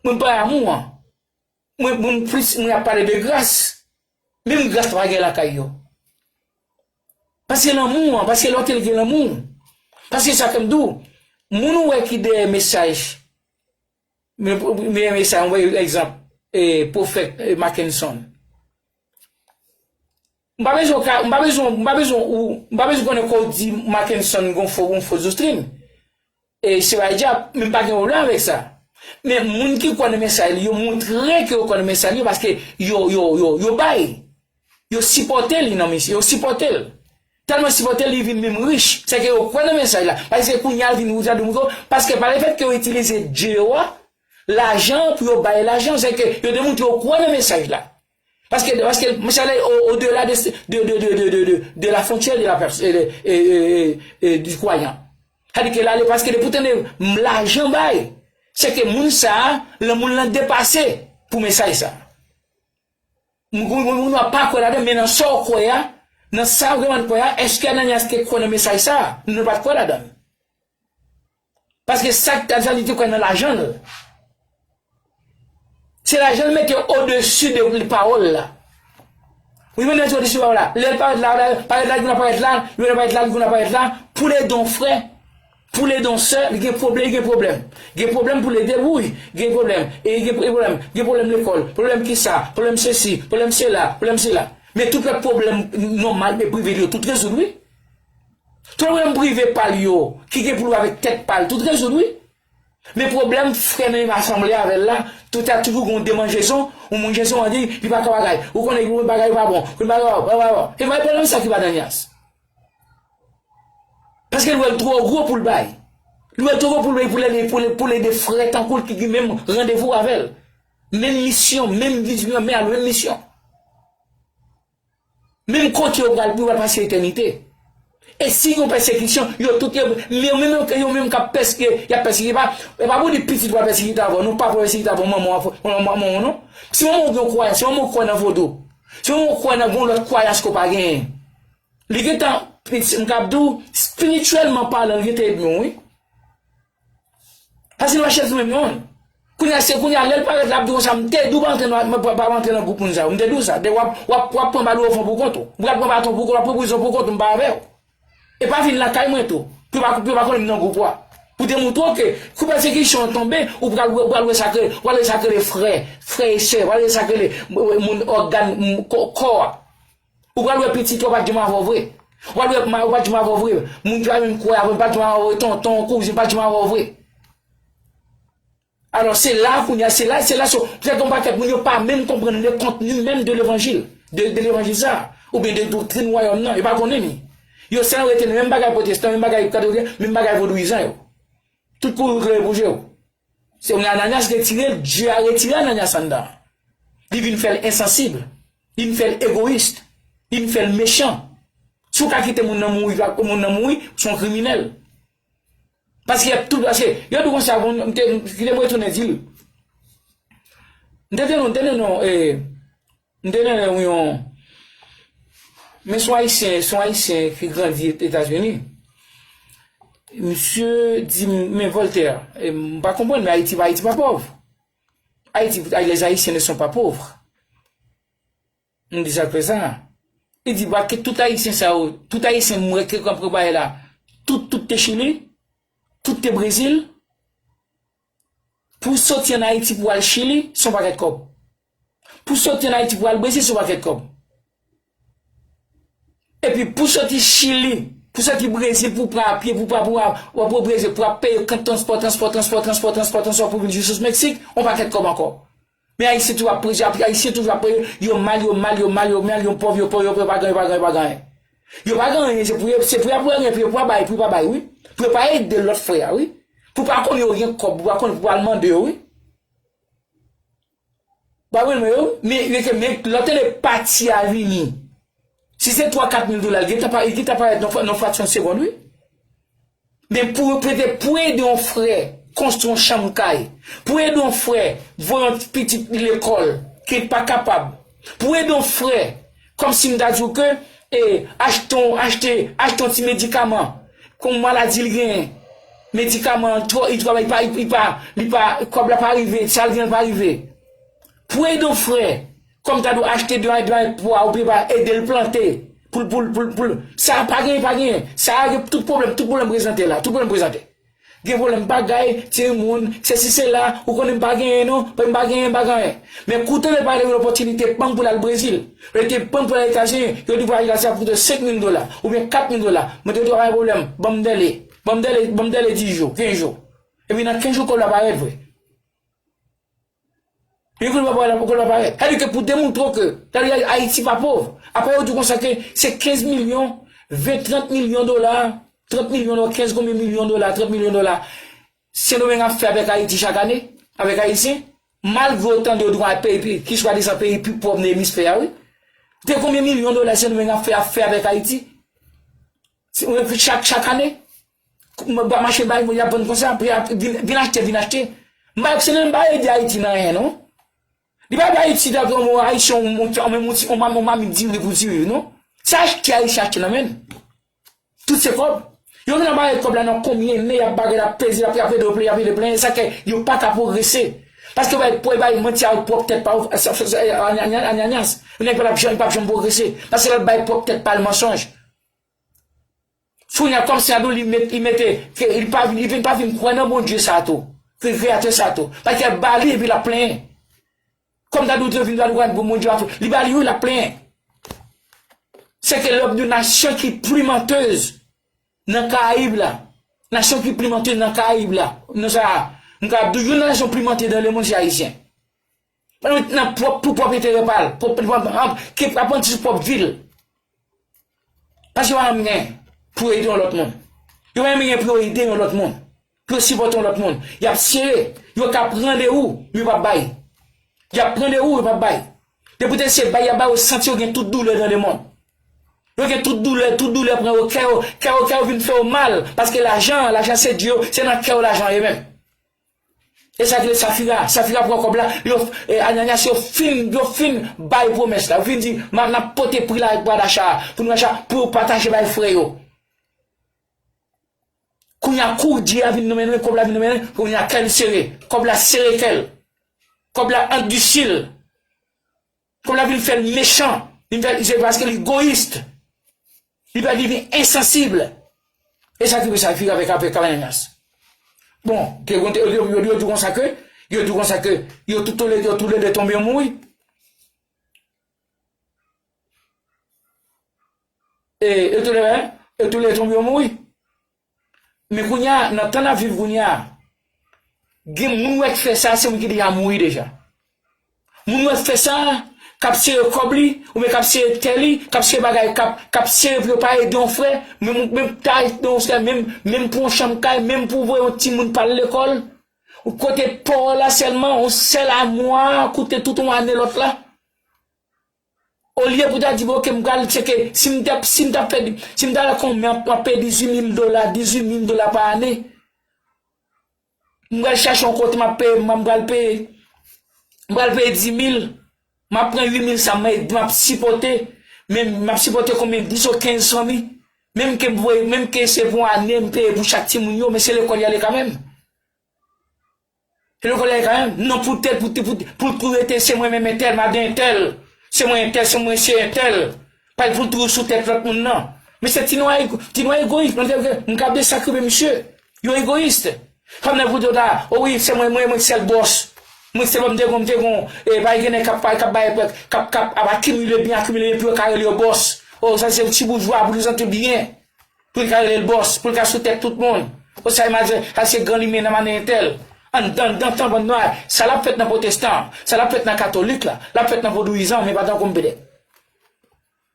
Mwen pa amou an. Mwen, mwen plis, mwen ap pale de gras. Menm gras pa gen lakay yo. Paske lanmou an, paske lòt el gen lanmou. Paske sa ke m di w, moun ou wè ki dèyè mesaj, men, men mesaj, mwen egzanp, e, pwofèt, e, Mackenson. M pa bezwen w ka, m pa bezwen, m pa bezwen ou, m pa bezwen konnen ke w di Mackenson gon fo, gon fo doktrin. E se pa dyab, men m pa gen pwoblèm avèk sa. Men moun ki kwè nan mesaj li, yo montre ke yo kwè nan mesaj li yo paske yo, yo, yo, yo bay. Yo sipòte li nan misyon, yo sipòte l. Tèlman sipòte l, li vin menm rich. Se ke yo kwè nan mesaj la. Paske kounye a l vin rich a domingo, paske pa lefèt ke yo itilize dye yo a, lajan pou yo bay lajan, se ke yo demontre yo kwè nan mesaj la. Paske, paske mesaj la o, odela de, de, de la frontière de la pers-, e, e, e, e, e, du croyant. Sa di ke l ale paske depi w tande m lajan bay, se ke moun sa a, lanmou l lan depase pou mesaj sa a. Moun, moun, moun, moun nan pa kwè ladan, men nan sa w kwè a, nan sa w vrèman kwè a, èske Ananyas te kwè nan mesaj sa a? Non, l pa t kwè ladan l. Paske sa k t ap di a, li te kwè nan lajan l. Se lajan l mete odesi de pawòl la. Wi, men mete odesi pawòl la. Lè l parèt la, parèt la, li konn ap parèt la, li konn ap parèt la, li konn ap parèt la, pou l ede yon frè, pou l ede yon sè, li gen pwoblèm, li gen pwoblèm. Gen pwoblèm pou l ede, wi, gen pwoblèm. E gen pwoblèm, gen pwoblèm lekòl, pwoblèm kisa, pwoblèm sesi, pwoblèm sela, pwoblèm sela. Men tout lòt pwoblèm nòmal e prive li yo, tout rezoud, wi. Tout pwoblèm prive pa l yo, ki gen pou l wè avèk tèt pa l, tout rezoud, wi. Men pwoblèm frè nan menm asanble avè l la, tout a toujou gen yon demanjezon, yon manjezon an di, li pa ka bagay. Ou konnen yon bagay pa bon, yon bagay pa bon, pa bon. E pa pwoblèm sa ki pa nan nyas. Paske l wè l twò gwo pou l bay. Li wè l twò gwo pou l bay, pou l ede, pou l, pou l ede frè tankou l ki gen menm randevou avè l. Menm misyon, menm vizyon, men al menm misyon. Menm kote yo pral, yo pral pase etènite. E si yon pèsekisyon, yo tout, yo, yo menm, yo menm k ap pèsekite, y ap pèsekite, pa, e pa pou di pitit w ap pèsekite avè w, non, papa w pèsekite avè w, manman w, manman w, non. Si manman w gen yon kwayans, si manman w kwè nan vodou, si manman w kwè nan yon lòt kwayans ke w pa genyen, li gentan, m k ap di w, espirityèlman palan, li gentan edmi w, wi. Paske nou pa chèz nou menm, non. Kounye a, se kounye a, lè l parèt la, ap di konsa, m te di w pa antre nan, pa, pa antre nan gwoup moun sa yo. M te di w sa. De w ap, w ap, w ap pran bal ofan pou kont ou. W ap pran baton pou kont ou, w ap pran prizon pou kont ou, m pa avè w. E pa vin lakay mwen tou. Pou yo pa, pou yo pa konnen m nan gwoup ou a. Pou demontre w ke, kou pèsekisyon an tonbe, ou pral, ou pral wè sa k rele, ou pral wè sa k rele frè, frè e sè, ou pral wè sa k rele, moun, ògàn, kò, kò a. Ou pral wè pitit ou pa t janm avè w vre. Ou pral wè mari ou pa t janm avè w vre. Moun ki pa menm kwè avè w pa t janm avè w vre. Tonton, kouzin pa t janm avè w vre. Alò, se la kounye a, se la, se la, se, se yon pakèt moun yo pa menm konprann le contenu même de l'évangile, de, de levanjil sa, oubyen de doktrin wayòm nan, yo pa konnen li. Yo sèl rete nan menm bagay pwotestan, menm bagay katolik, menm bagay vodouyizan yo. Tout kouri klere pou je w. Se yon Ananyas retire l, Dye a retire Ananyas anndan. Li vin fè l ensansib. Li vin fè l egoyis. Li vin fè l mechan. Si w ka kite moun nan mouri, moun nan mouri, w se yon kriminèl. Paske y ap tout, paske yo di konsa, bon, m te, kite m retounen di l. M te tande, m te tande, non, e, M te nan yon, men se yon Ayisyen, se yon Ayisyen ki grandi Etazini. Misye di m, men Voltaire, e m pa konprann, men Ayiti pa, Ayiti pa pòv. Ayiti, les Haïtiens ne sont pas pauvres. M di sa k fè sa. Li di, ba, ke tout Ayisyen sa yo, tout Ayisyen m wè ke k ap prepare la, tout, tout te Chili, tout te Brezil. Pou w soti ann Ayiti pou w al Chili, se yon pakèt kòb. Pou w soti ann Ayiti pou w al Brezil, se yon pakèt kòb. Epi pou w soti Chili, pou w soti Brezil, pou w pran apye, pou w pran, pou w ap, w ap Brezil, pou w ap peye kant transpò, transpò, transpò, transpò, transpò, transpò pou vin jis Meksik, yon pakèt kòb ankò. Men Ayisyen toujou ap, Ayisyen toujou ap, yo mal, yo mal, yo mal, yo mal, yo pòv, yo pòv, yo pòv, yo pa gen, yo pa gen, yo pa gen anyen. Yo pa gen anyen, se pou yo, se pou y ap wè anyen, pou yo pa bay, pou yo pa bay, wi. Pou yo pa ede lòt frè a, wi. Pou pa konnen yo gen kòb, pou pa konnen pou al mande yo, wi. Pa konprann mwen, wi. Men, men, men lòt tande pati a vini. Si se twa, kat mil dola, li gentan pa, li gentan parèt nan, nan fraksyon segonn, wi. Men pou, pou ede, pou ede yon frè konstwi yon chanm kay, pou ede yon frè voye yon pitit li lekòl, ki pa kapab, pou ede yon frè, kòmsi m ta di w ke, e, achte yon, achte, achte yon ti medikaman, kon maladi li genyen, medikaman an twò, li twò, li pa, li pa, li pa, kòb la pa rive, sa l genyen pa rive. Pou ede yon frè, kòm ta dwe achte de, de pwa, oubyen pa ede l plante, pou l, pou l, pou l, pou l, sa pa genyen, pa genyen. Sa a gen tout pwoblèm, tout pwoblèm prezante la, tout pwoblèm prezante. Gen pwoblèm bagay, timoun, sesi sela, ou konnen m pa genyen non, m pa genyen, m pa genyen. Men kou tande pale de lòpòtinite, bank pou l al Brezil, rete bank pou l al Etazini, yo di pou al Etazini ap koute senk mil dola, oubyen kat mil dola. Mwen te di, pa gen pwoblèm, ban m dèle, ban m dèle, ban m dèle dis jou, kenz jou. Epi nan kenz jou, kòb la parèt vre. Yon kote pa pale, yon kote pa parèt. Sa vle di ke pou demontre w ke, sa vle di Ayiti pa pòv. Apa yo di w konsa ke se kenz milyon, ven, trant milyon dola, trant milyon dola, kenz konbyen milyon dola, trant milyon dola, Sendomeng ap fè avèk Ayiti chak ane, avèk Ayisyen, malgre w tande yo di w a peyi pi, ki swadizan peyi pi pòv nan emisfè a, wi. Te konbyen milyon dola Sendomeng ap fè, ap fè avèk Ayiti? Se, chak, chak ane? Ba mache bay, y ap vann konsa, pou y ap vin, vin achte, vin achte. M pa, se menm pa ede Ayiti nan anyen, non. Li pa bay Ayiti tankou yon Ayisyen, yon, yon, yon, yon, yon, yon mamit diri pou diri, non. Se achte Ayisyen achte nan men l. Tout se kòb. Yo vin anba kòb la nan konbyen men, y ap bagay, y ap peze, y ap, y ap ede yo plenyen, y ap ede yo plenyen, sa ke yo pa ka pwogrese. Paske yo bay, pou yo bay manti a pwòp tèt pa yo, anyanyas. Nèg pa ap janm, pa ap janm pwogrese. Paske l ap bay pwòp tèt pa l mansonj. Kounye a, kòmsi Adou li met, li mete, ke li pa, li vin pa vin kwè nan Bondye sa tou, ke Kreyatè sa tou. Paske l ba li epi l ap plenyen. Kòm Dadou te vin, Dadou kwè nan Bondye a tou. Li ba li wi, l ap plenyen. Se ke lè w ap di yon nasyon ki pli mantèz nan Karayib la, nasyon ki pli mantèz nan Karayib la, nan sa a, m kapab di w, youn nan nasyon pli mantèz nan lemonn, se Ayisyen. Nan pwòp, pou pwòp enterè pa l, pwòp, pwòp, ki ap panse sou pwòp vi l. Paske yo pa janm gen priyorite yon lòt moun. Yo pa janm gen priyorite yon lòt moun. Pou yo sipòte yon lòt moun. Y ap sere. Yo ka pran de ou, men yo p ap bay. Y ap pran de ou, yo p ap bay. Depi w te se bay, y ap bay, yo santi yo gen tout doulè nan lemonn. Yo gen tout doulè, tout doulè pran yo, kè yo, kè yo, kè yo vin fè yo mal. Paske lajan, lajan sedui yo, se nan kè yo lajan ye menm. E sa ki rele Safira. Safira pran kòb la, yo, e, Ananyas, yo fin, yo fin bay pwomès la. Yo fin di, "M a, n ap pote pri la, pri dacha a, pou nou acha, pou yo pataje bay frè yo." Kounye a, kou Dye a vin nan mennen l, kòb la vin nan mennen l, kounye a, kè l sere. Kòb la sere kè l. Kòb la andisil. Kòb la vin fè l mechan. Vin fè, se paske l egoyis. Li pèdi, li vin ensansib. E sa ki fè Safira avèk, avèk Ananyas. Bon, te konn, yo, yo, yo di konsa ke, yo di konsa ke, yo tout, tou le, yo tou le de tonbe, yo mouri. E, yo tou le, yo tou le tonbe, yo mouri. Men kounye a, nan tan n ap viv kounye a, gen moun wè k fè sa, se moun ki deja mouri deja. Moun wè k fè sa, k ap sere kòb li, oubyen k ap sere tè li, k ap sere bagay, k ap, k ap sere pou yo pa ede yon frè, menm, menm ta ede yon frè, menm, menm pou yon chanm kay, menm pou voye yon timoun pa al lekòl. Ou kote pa w la sèlman, yon sèl amwa koute tout yon ane lòt la. Olye pou ta di, "Bon, oke, m pral tcheke, si m t ap, si m t ap fè, si m t al kon mè, m ap peye dizuit mil dola, dizuit mil dola pa ane. M pral chache yon kote, m ap peye, m pral peye, m pral peye dis mil, m ap pran uit mil sa, m, m ap sipòte, men m ap sipòte konbyen, dis ou kenz fanmi. Menm ke m voye, menm ke se pou ane, m peye pou chak timoun yo, men se lekòl y ale kanmenm." Se lekòl y ale kanmenm. Non, pou tèl, pou, pou, pou l tou rete, se mwen menm entèl, madan entèl. Se mwen entèl, se mwen se entèl. Pa pou l tou sou tèt lòt moun nan. Men se ti nwa ego-, ti nwa egoyis, mwen te, m ka desakrive misye. Yo egoyis. Fanm nan pou di w ta, o wi, se mwen, mwen, mwen sèl bòs. Mwen se bò m te gon, m te gon, e, pa gen nèg k ap, k ap bay, k ap, k ap, ap akimile byen, akimile byen, pou yo ka rele yo bòs. O, sa se yon ti boujwa, pou li santi l byen. Pou l ka rele l bòs, pou l ka sou tèt tout moun. O sa, imajine, sa se gran limen nan manen entèl. Anndan, anndan tanbannway, sa l ap fèt nan pwotestan, sa l ap fèt nan katolik la, l ap fèt nan vodouyizan, men pa nan konpedèk.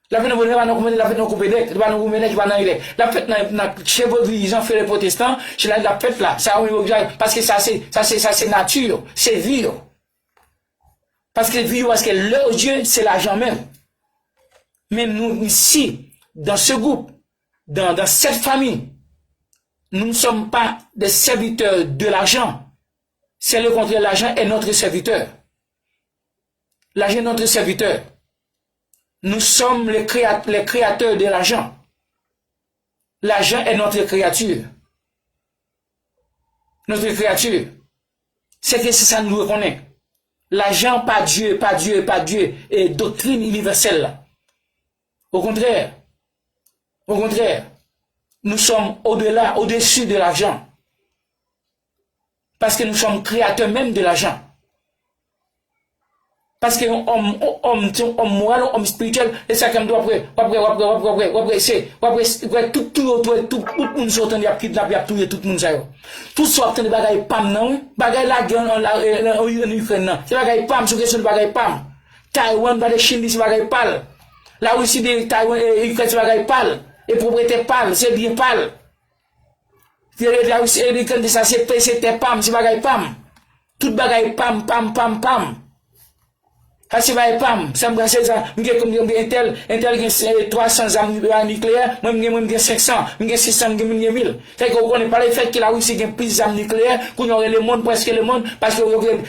L ap fèt nan vodouyizan, pa nan konpedèk, l ap fèt nan konpedèk, li pa nan konpedèk, li pa nan ridèk. L ap fèt nan, nan che vodouyizan, che le pwotestan, che la, l ap fèt la. Sa yo menm yo, paske sa se, sa se, sa se nati yo, se vi yo. Paske vi yo, paske leur Dieu, se lajan menm. Men nou, isi, dans ce groupe, dans, dans cette famille, nous ne sommes pas des serviteurs de l'argent. C'est le contraire, l'argent est notre serviteur. L'argent est notre serviteur. Nous sommes les créa-, les créateurs de l'argent. L'argent est notre créature. Notre créature. Se ke se sa nou dwe konnen. Lajan pa Dye, pa Dye, pa Dye, e doktrin inivèsèl la. Okontrè, okontrè, nous sommes au-delà, au-dessus de l'argent. Parce que nous sommes créateurs même de l'argent. Paske yon òm, yon òm, se yon òm moral, yon òm espirityèl, e sa k fè m di w ap wè, w ap wè, w ap wè, w ap wè, w ap wè, w ap wè, se, w ap wè, w ap wè tout, tout, tout, tout, tout moun sa w tande y ap kidnape, y ap touye tout moun sa yo. Tout sa w ap tande bagay pa m nan, wi. Bagay lagè an, an, an, an, an Ikrèn nan, se bagay pa m, sou kesyon de bagay pa m. Taiwan, pa de Chin, li se bagay pa l. Larisi de Taiwan, e, Ikrèn se bagay pa l. E pwopriyete pa l, se byen pa l. Larisi e Ikrèn de sa, se, se tè pa m, se bagay pa m. Tout bagay pa m, pa m, pa m, pa m. Sa se bagay pa m. Sa m pran se sa. M gen, m gen, m gen entèl, entèl gen, eh, twa san zam, eh, nikleyè. Mwen, m gen, mwen, m gen senk san. M gen sis san, m gen, m gen mil. Sa ke ou konnen, pa le fèt ke Larisi gen plis zam nikleyè, kounye a, lemonn, prèske lemonn, paske yo gen,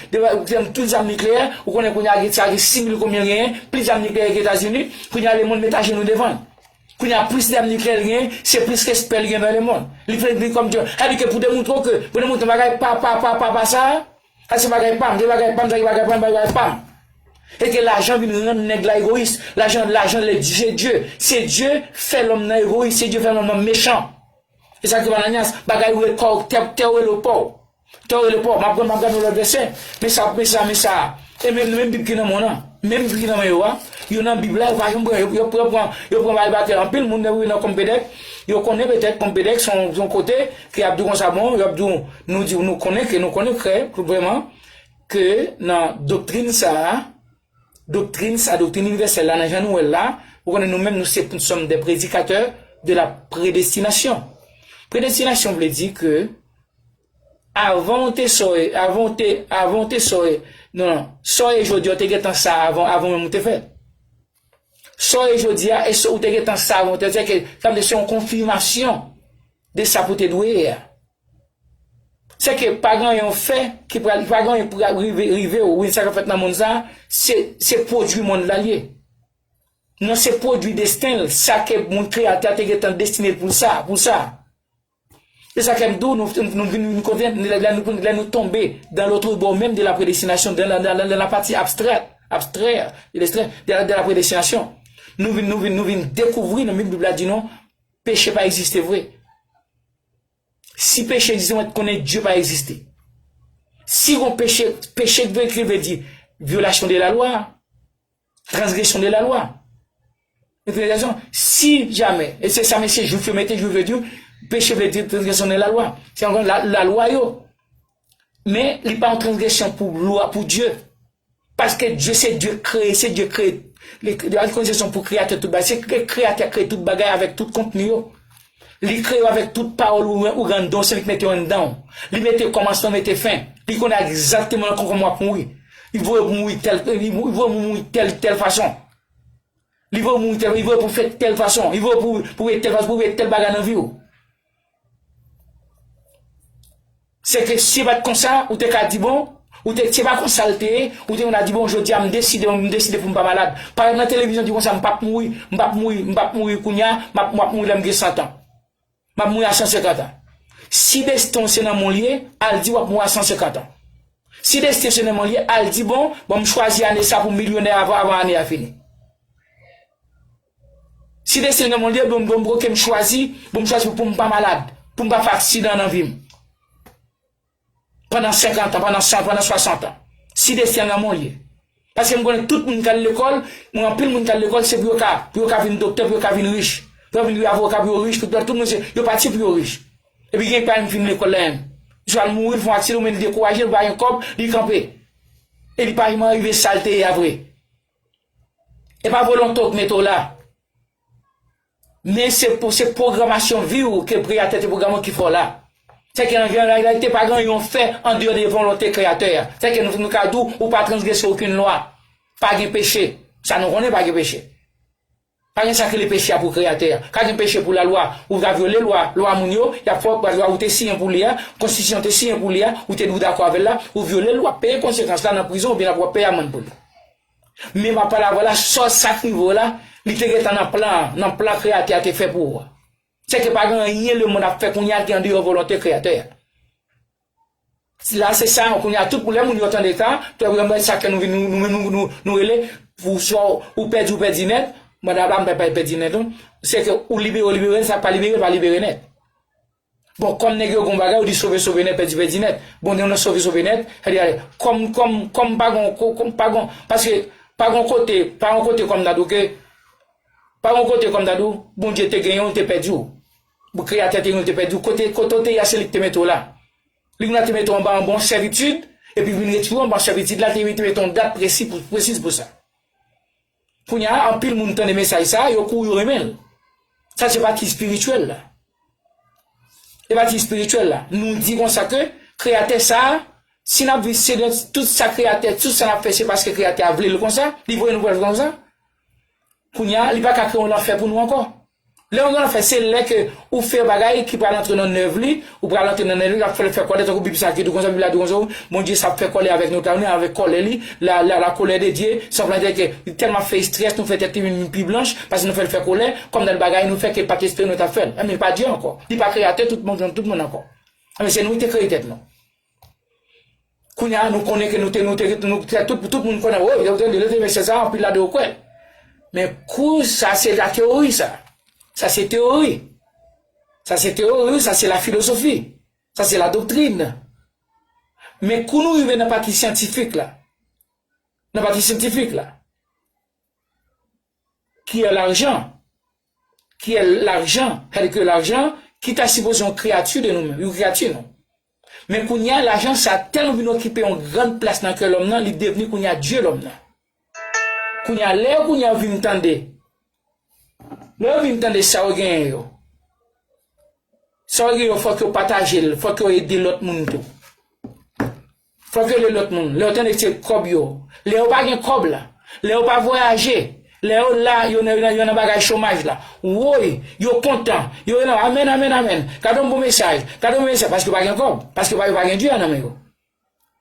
gen tout zam nikleyè, ou konnen kounye a, gen, sa gen sis mil konbyen genyen, plis zam nikleyè ke Etazini, kounye a, lemonn met ajenou devan l. Kounye a, plis zam nikleyè l genyen, se plis respè l gen nan lemonn. Li vle vin kòm Dye. Sa di ke pou demontre w ke, pou demontre bagay pa, pa, pa, pa, pa sa, sa se bagay pa m, se bagay pa m, sa se bagay pa m, bagay pa m. E ke lajan vin rann nèg la egoyis. Lajan, lajan, le, se Dye. Se Dye fè lòm nan egoyis, se Dye fè lòm nan mechan. E sa ki Ananyas, bagay rekò, tè, tè w rele w pa w. Tè w rele w pa w. M ap, m ap gade yon lòt vèsè. Men sa, men sa, men sa. E menm, menm Bib ki nan men w lan. Menm ki nan men yo a, yo nan Bib la, yo pa janm pran, yo, yo pran, pran, yo pran bay batè. Anpil moun, lè yo nan Kòm Petèk, yo konnen Petèk, Kòm Petèk, se yon, se yon kote ke y ap di w konsa, bon, y ap di w, nou di, nou konnen ke, nou konnen klè, vrèman, ke nan doktrin sa a, doktrin sa, doktrin inivèsèl la, nan jan nou wè l la, ou konnen nou menm, nou se, nous sommes des prédicateurs de la prédestination. Predestinasyon vle di ke avan w te sa w ye, avan w te, avan w te sa w ye, non, non, sa w ye jodi a, w te gentan sa avan, avan menm ou te fèt. Sa w ye jodi a, e sa w te gentan sa avan w te fèt, se ke, sa vle di se yon konfimasyon de sa pou te dwe ye a. Se ke pa gen anyen w fè ki pral, pa gen anyen pou rive, rive w, wi, sa k ap fèt nan monn sa, se, se pwodui monn la l ye. Non, se pwodui desten l, sa ke moun kreyatè a te gentan destine l pou sa, pou sa. Se sa ke m di w, nou, nou vin, vin konnen, lè, lè nou, lè nou tonbe dans l'autre bord même de la prédestination, dans la, dans la, dans la partie abstraite, abstraire, de l'extrait, de la, de la prédestination. Nou vin, nou vin, nou vin dekouvri nan Bib, Bib la di nou, peche pa egziste vre. Si peche egziste, mwen konnen Dye pa egziste. Si gon peche, peche vle, vle di violation de la loi, transgression de la loi. Transgression, si jamais, e se sa mesye jwif yo mete, jwif yo di, peche vle di transgression de la loi. Se ankò la, lalwa yo. Men, li pa yon transgresyon pou lwa, pou Dye. Paske Dye se Dye kreye, se Dye kreye. Li, li pa yon transgresyon pou kreyatè tout bagay. Se kre-, kreyatè kreye tout bagay avèk tout kontni yo. Li kreye w avèk tout pawòl ou, ou gen anndan w, se li ki mete yo anndan w. Li mete kòmansman, mete fen. Li konnen egzakteman kòman w ap mouri. Li voye w pou mouri tèl, li vo-, li voye w pou mouri tèl, tèl fason. Li voye w mouri tèl, li voye w pou fè tèl fason. Li voye w pou, pou wè tèl fason, pou wè tèl bagay nan vi w. Se ke si se pa t konsa, ou te ka di bon, ou te, se pa konsa l te ye, ou te konn a di bon, jodi a m deside, m deside pou m pa malad. Parèt nan televizyon di konsa, m p ap mouri, m p ap mouri, m p ap mouri kounye a, m ap, m ap mouri lè m gen san tan. M ap mouri a san senkant an. Si desten w se nan men w l ye, al di w ap mouri a san senkant an. Si desten w se nan men w l ye, al di bon, bon m chwazi ane sa pou m milyonè avan, avan ane a fini. Si desten nan men w l ye, bon, bon, oke, m chwazi, bon, m chwazi pou m pa malad, pou m pa fè aksidan nan vi m. Pandan senkant an, pandan san, pandan swasant an. Si desten nan men w l ye. Paske m konnen tout moun k al lekòl, mwen anpil moun k al lekòl, se pou yo ka, pou yo ka vin doktè, pou yo ka vin rich. Pou yo vin avoka, pou yo rich, tout, tout moun se, yo pati pou yo rich. Epi gen pa menm fin lekòl la menm. Swa l mouri, l fè yon aksidan, oubyen li dekouraje, li pa gen kòb, li kanpe. E li pa janm rive sa l te ye a vre. E pa volonte w k mete w la. Men se pou, se pwogramasyon vi w ke Kreyatè te pwograme w ki fè w la. Se ke an reyalite pa gen anyen w fè andeyò de volonte Kreyatè a. Se ke nou, nou ka di w, ou pa transgrese okenn lwa. Pa gen peche. Sa nou konnen pa gen peche. Pa gen sa ki rele peche a pou Kreyatè a. Ka gen peche pou lalwa. Ou ka vyole lwa, lwa moun yo, y ap fè w, lwa ou te siyen pou li a, konstitisyon te siyen pou li a, ou te di w dakò avè l la, ou vyole l, w ap peye konsekans la nan prizon oubyen w ap peye amann pou li. Men m ap pale avè w la, sa, sa k rive w la, li te gentan nan plan an, nan plan Kreyatè a te fè pou ou a. Se ke pa gen anyen lemonn ap fè kounye a ki andeyò volonte Kreyatè a. La, se sa, kounye a, tout lè moun yo tande sa, tout lè sa ke nou vin, nou, nou, nou, nou, nou rele, pou swa ou pèdi, ou pèdi nèt, mwen daba m pa pèdi nèt, non. Se ke ou libere, ou libere, sa k pa libere, pa libere nèt. Bon, kòm nèg yo gon bagay, ou di sove, sove nèt, pèdi, pèdi nèt. Bon, nou sove, sove nèt, sa di ale. Kòm, kòm, kòm pa gon, kò-, kòm pa gon, paske pa gon kote, pa gon kote kòm ta di w ke, pa gon kote kòm ta di w, Bondye te genyen w, te pèdi w. Bon, Kreyatè te genyen w, te pèdi w. Kote, kote w te ye a, se li ki te mete w la. Li menm la te mete w anba, anba yon sèvitid, epi vin retire w anba sèvitid la, te, te mete yon dat presi pou, presiz pou sa. Kounye a, anpil moun tande mesaj sa, yo kouri, yo renmen l. Sa se pati espirityèl la. E pati espirityèl la. Nou di konsa ke Kreyatè sa, si n ap viv, se de tout sa Kreyatè, tout sa n ap fè, se paske Kreyatè a vle l konsa, li voye nou pral konsa. Kounye a, li pa ka kreye yon lanfè pou nou ankò. Lè yon lanfè, se lè ke ou fè bagay ki pral antre nan nèv li, ou pral antre nan nèv li, l ap fè l fè kòlè, tankou Bib sa ki di konsa, Bib la di konsa, Bondye sa ap fè kòlè avèk nou, ta vini avèk kòlè li, la, la, la colère de Dieu, sanble ke li tèlman fè estrès, nou fè tèt li vin pi blanch, paske nou fè l fè kòlè, kòm nan bagay nou fè ke pa t espere nou t ap fè l. Enben, li pa Dye ankò. Li pa kreyatè tout moun, tout moun ankò. Enben, se nou ki te kreye tèt nou. Kounye a, nou konnen ke nou te, nou te, nou te, tout, tout moun konnen, oh, yo te, yo te mesye sa, anpil la de yo kwè. Men kou sa, se la teyori sa. Sa se teyori. Sa se teyori, sa se la filozofi. Sa se la doktrin. Men kou nou rive nan pati syantifik la, nan pati syantifik la, qui est l'argent, qui est l'argent, c'est-à-dire que l'argent, ki ta sipoze yon kreyati de nou menm, yon kreyati nou. Men kounye a, lajan sa tèlman vin okipe yon grann plas nan kè lòm nan, li devni kounye a dye lòm nan. Kounye a, lè yo kounye a vin tande, lè yo vin tande sa yo genyen yo, sa yo genyen yo, fòk yo pataje l, fòk yo ede lòt moun tou. Fòk yo ede lòt moun. Lè yo tande se kòb yo. Lè yo pa gen kòb la. Lè yo pa vwayaje. Lè yo la, yo nan, yo nan, yo nan bagay chomaj la. Woy, yo kontan. Yo nan, amèn, amèn, amèn. Gade yon bon mesaj. Gade yon bon mesaj. Paske yo pa gen kòb. Paske yo pa, yo pa gen dye a nan men yo.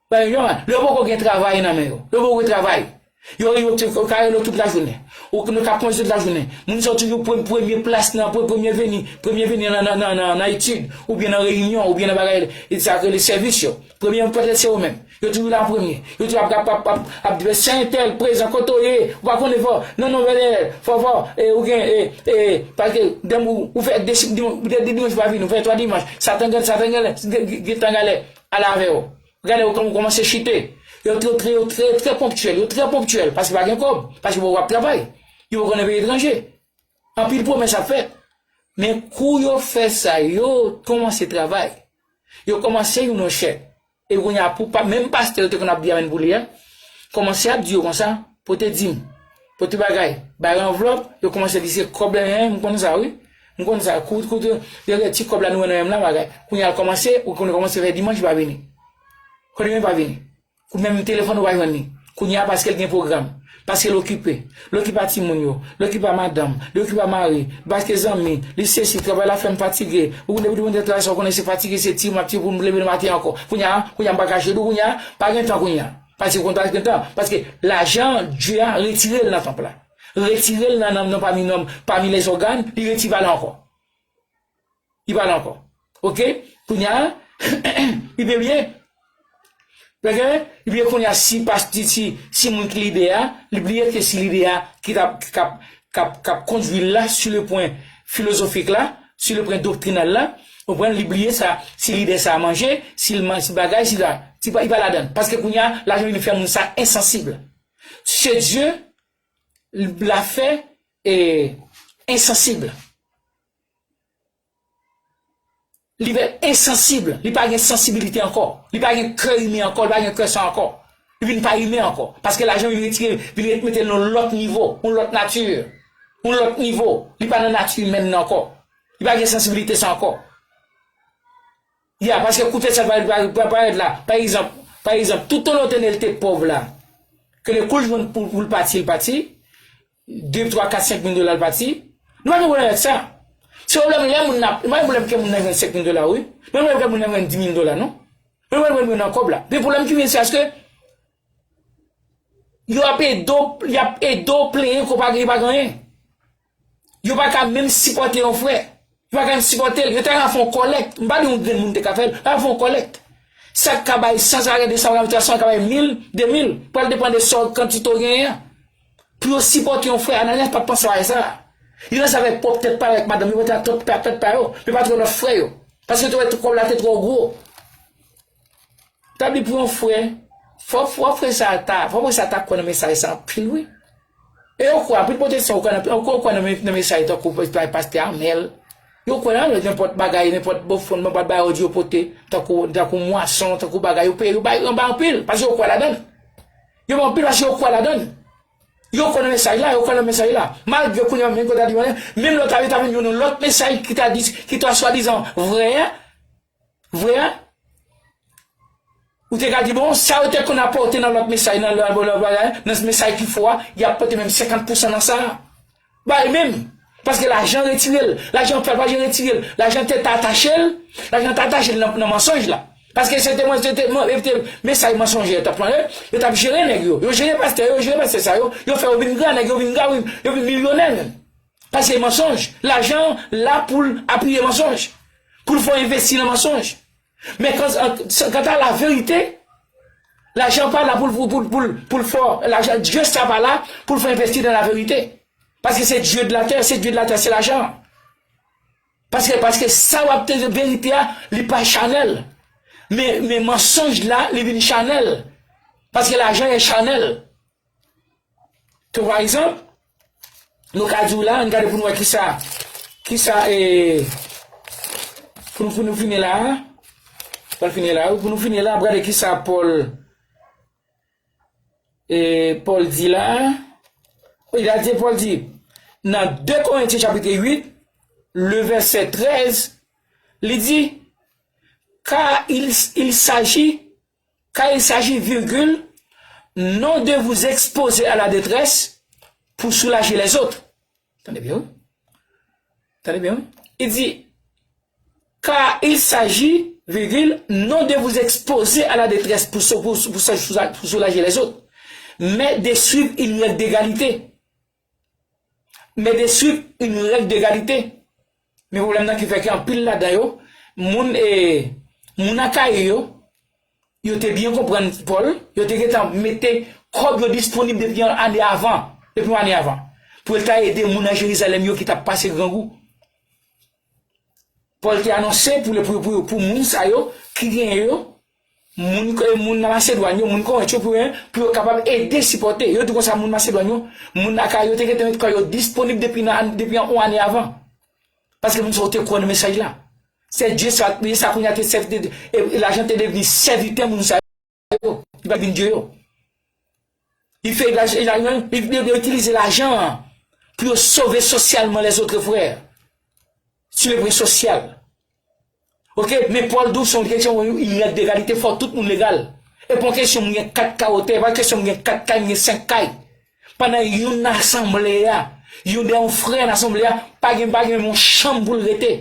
Pa gen dye a. Lè yo poko gen travay nan men yo. Lè yo poko gen travay. Yo, yo, yo, yo ka rele w tout lajounen. Ou nou ka konze tout lajounen. Moun sa yo toujou pre-, premye plas nan, pre-, premye vini, premye vini nan, nan, nan, nan, nan etid, oubyen nan reyinyon, oubyen nan bagay, e sa k rele sèvis yo. Premye yo pètèt se yo menm. Yo toujou la an premye. Yo toujou ap, ap, ap, ap, ap di, "Sè entèl, prezan, kote w ye? Ou pa konnen fò? Non, non, bèlè, fò, fò, e, ou gen, e, e, paske, dèm ou, ou fè de, de, de dimanch pa vini, ou fè twa dimanch, Satan gen, Satan gen, gen, gen tan galè, ale avè w." Gade yo kòm kòmanse chite. Yo, yo, yo, yo trè, trè ponktyèl, yo trè ponktyèl, paske pa gen kòb, paske yo poko ap travay. Yo poko nan peyi etranje. Anpil pwomès ap fèt. Men kou yo fè sa, yo kòmanse travay. Yo kòmanse youn yon chèk. E kounye a pou pa, menm pastè yo te konn ap di amèn pou li a, kòmanse ap di yo konsa, pote dim, pote bagay, bay anvlòp, yo kòmanse di se kòb la, en, m konn sa wi. M konn sa, kout, kout, yo, yo, ti kòb la nou wè nan men m la, bagay. Kounye a l kòmanse, ou konnen kòmanse fè dimanch li pa vini. Konnen li pa vini. Ou menm telefòn ou pa jwenn li. Kounye a paske l gen pwogram. Paske l okipe. L okipe a timoun yo. L okipe a madanm. L okipe a mari. Paske zanmi. Li sesi, travay la fè m fatige. Ou konn depi ou konn travay sa, ou konnen se fatige, se ti, m ap ti pou m leve nan maten ankò. Kounye a, kounye a m pa kache di w, kounye a, pa gen tan kounye a. Paske ou konn pa gen tan. Paske lajan, dye a retire l nan tanp la. Retire l nan, nan, nan pami nonm, pami lèzògàn, li retire pa la ankò. Li pa la ankò. Oke? Kounye a, li byen byen. Oke? Li byen kounye a si pastè, si, si moun ki lidè a, li bliye ke si lidè a ki t ap, k ap, k ap, k ap kondui l la, sur le point philosophique la, sur le point doctrinal la, ou konprann, li bliye sa, si lidè sa a manje, si l man-, si bagay, si la, si pa, li pa ladann. Paske kounye a, lajan vin fè moun sa ensansib. Ce Dieu l'a fait, eh, insensible. Li vin ensansib, li pa gen sansibilite ankò, li pa gen kè imen ankò, li pa gen kè sa ankò. Li vin pa imen ankò. Paske lajan vin retire, vin ret-, mete l nan yon lòt nivo, yon lòt nati, yon lòt nivo. Li pa nan nati imèn nan ankò. Li pa gen sansibilite sa ankò. Ya, paske koute sa pa, pa, pa, parèt la. Pa egzanp, pa egzanp, toutotan Letènèl te pòv la, ke le kou l jwenn pou, pou l pati, l pati, de, twa, kat, senk mil dola l pati. Nou pa gen pwoblèm avèk sa. Se pwoblèm lè moun nan, nou pa gen pwoblèm ke moun nan jwenn senk mil dola, wi. Nou pa gen pwoblèm ke moun nan jwenn di mil dola, non. Nou pa gen pwoblèm nan kòb la. Men pwoblèm ki vin, se paske yo ap ede w, y ap ede w plenyen ke w pa gen, pa gen anyen. Yo pa ka menm sipòte yon frè. Yo pa ka menm sipòte l. Yo ta ka fè yon kòlèk. M pa di yon grenn moun te ka fè l. Yo ta ka fè yon kòlèk. Sa k ka bay san, sa k ka bay de san, sa k ka bay twa san, sa k ka bay mil, de mil. Pral depann de sa w, kantite w genyen an. Pou yo sipòte yon frè, Ananyas pa t panse bagay sa a. Li ranse avèk pwòp tèt pa yo, avèk madanm yo, tèt pa, tèt pa yo, men pa twò lòt frè yo. Paske yo te wè kòb la te twò gwo. Tabli pou yon frè, fò, fò frè sa a ta, fò frè sa a ta kwè nan mesaj sa anpil, wi. E yo kwè, anpil pwotestan, yo kwè nan, yo kwè, yo kwè nan, nan mesaj tankou pa-, pastè Amèl. Yo kwè nan nenpòt bagay, nenpòt bofon, nenpòt bagay yo di yo pote, tankou, tankou mwason, tankou bagay, yo peye, yo bay anba anpil, paske yo kwè ladan l. Yo bay anpil paske yo kwè ladan l. Yo kwè nan mesaj la, yo kwè nan mesaj la. Malgre kounye a, menm kote a di, menm lè yo ta, yo ta vin jwenn yon lòt mesaj ki ta di, ki ta swadizan vrè a, vrè a, ou te ka di, bon, sa yo te konn apòte nan lòt mesaj, nan lòt, lòt, lòt bagay, nan mesaj ki fo a, y ap pote menm senkant pousan nan sa a. Bay menm. Paske lajan retire l. Lajan fè l pa jan retire l. Lajan te ta atache l. Lajan ta atache l nan, nan mansonj la. Paske se te, se te, se te mesaj mansonjè yo t ap pran yo. Yo t ap jere nèg yo. Yo jere pastè yo, yo jere pastè sa yo. Yo fè yo vin gran nèg, yo vin gran, yo vin milyonè menm. Paske mansonj, lajan la pou l apiye mansonj. Pou l fè w envesti nan mansonj. Men kan, kanta la verite, lajan pa la pou l, pou, pou, pou, pou l fè w, lajan, Dye sa pa la pou l fè w envesti nan la verite. Paske se Dye de la tè, se Dye de la tè, se lajan. Paske, paske sa w ap te, verite a, li pa chanèl. Men, men mansonj la, li vin chanèl. Paske lajan e chanèl. Ke pa egzanp, Nou ka di w la, ann gade pou nou wè kisa, kisa, e, pou nou, pou nou fini la, pou nou fini la, pou nou fini la, ann gade kisa Pòl, e, Pòl di la. Wi, la di, Pòl di, nan de Korentyen chapit uit, le vèsè trèz, li di, car il, il s'agit, car il s'agit, virgule, non de vous exposer à la détresse pour soulager les autres. Tande byen, wi. Tande byen, wi. Il dit, car il s'agit, virgule, non de vous exposer à la détresse pour, sou- pour, pour, sou- pour soulager les autres, mais de suivre une règle d'égalité. Mais de suivre une règle d'égalité. Men pwoblèm nan ki fè ke anpil ladan yo, moun, e, moun Akayi yo, yo te byen konprann Pòl, yo te gentan mete kòb yo disponib depi yon ane avan, depi yon ane avan, pou l ta ede moun nan Jerizalèm yo ki t ap pase grangou. Pòl te anonse pou, pou, pou, pou moun sa yo ki genyen yo, moun, moun nan Masedwàn yo, moun Korent yo, pou, pou yo kapab ede sipòte. Yo di konsa moun Masedwàn yo, moun Akay yo te gentan met kò yo disponib depi nan, depi yon ane avan. Paske moun sa yo te kwè nan mesaj la. Se Dye sa, Dye sa kounye a te sèvi, te- e lajan te devni sèvitè moun sa yo. Li pa vin Dye yo. Li fè lajan, li, li, li itilize lajan an pou yo sove sosyalman lèzòt frè. Sou le plan sosyal. Oke, men Pòl di w se yon kesyon, yon règ degalite, fò tout moun legal. E pa yon kesyon moun gen kat kay otè, e pa kesyon moun gen kat kay, moun gen senk kay. Pandan youn nan asanble a, youn de yon frè nan asanble a, pa gen, pa gen yon chanm pou l rete.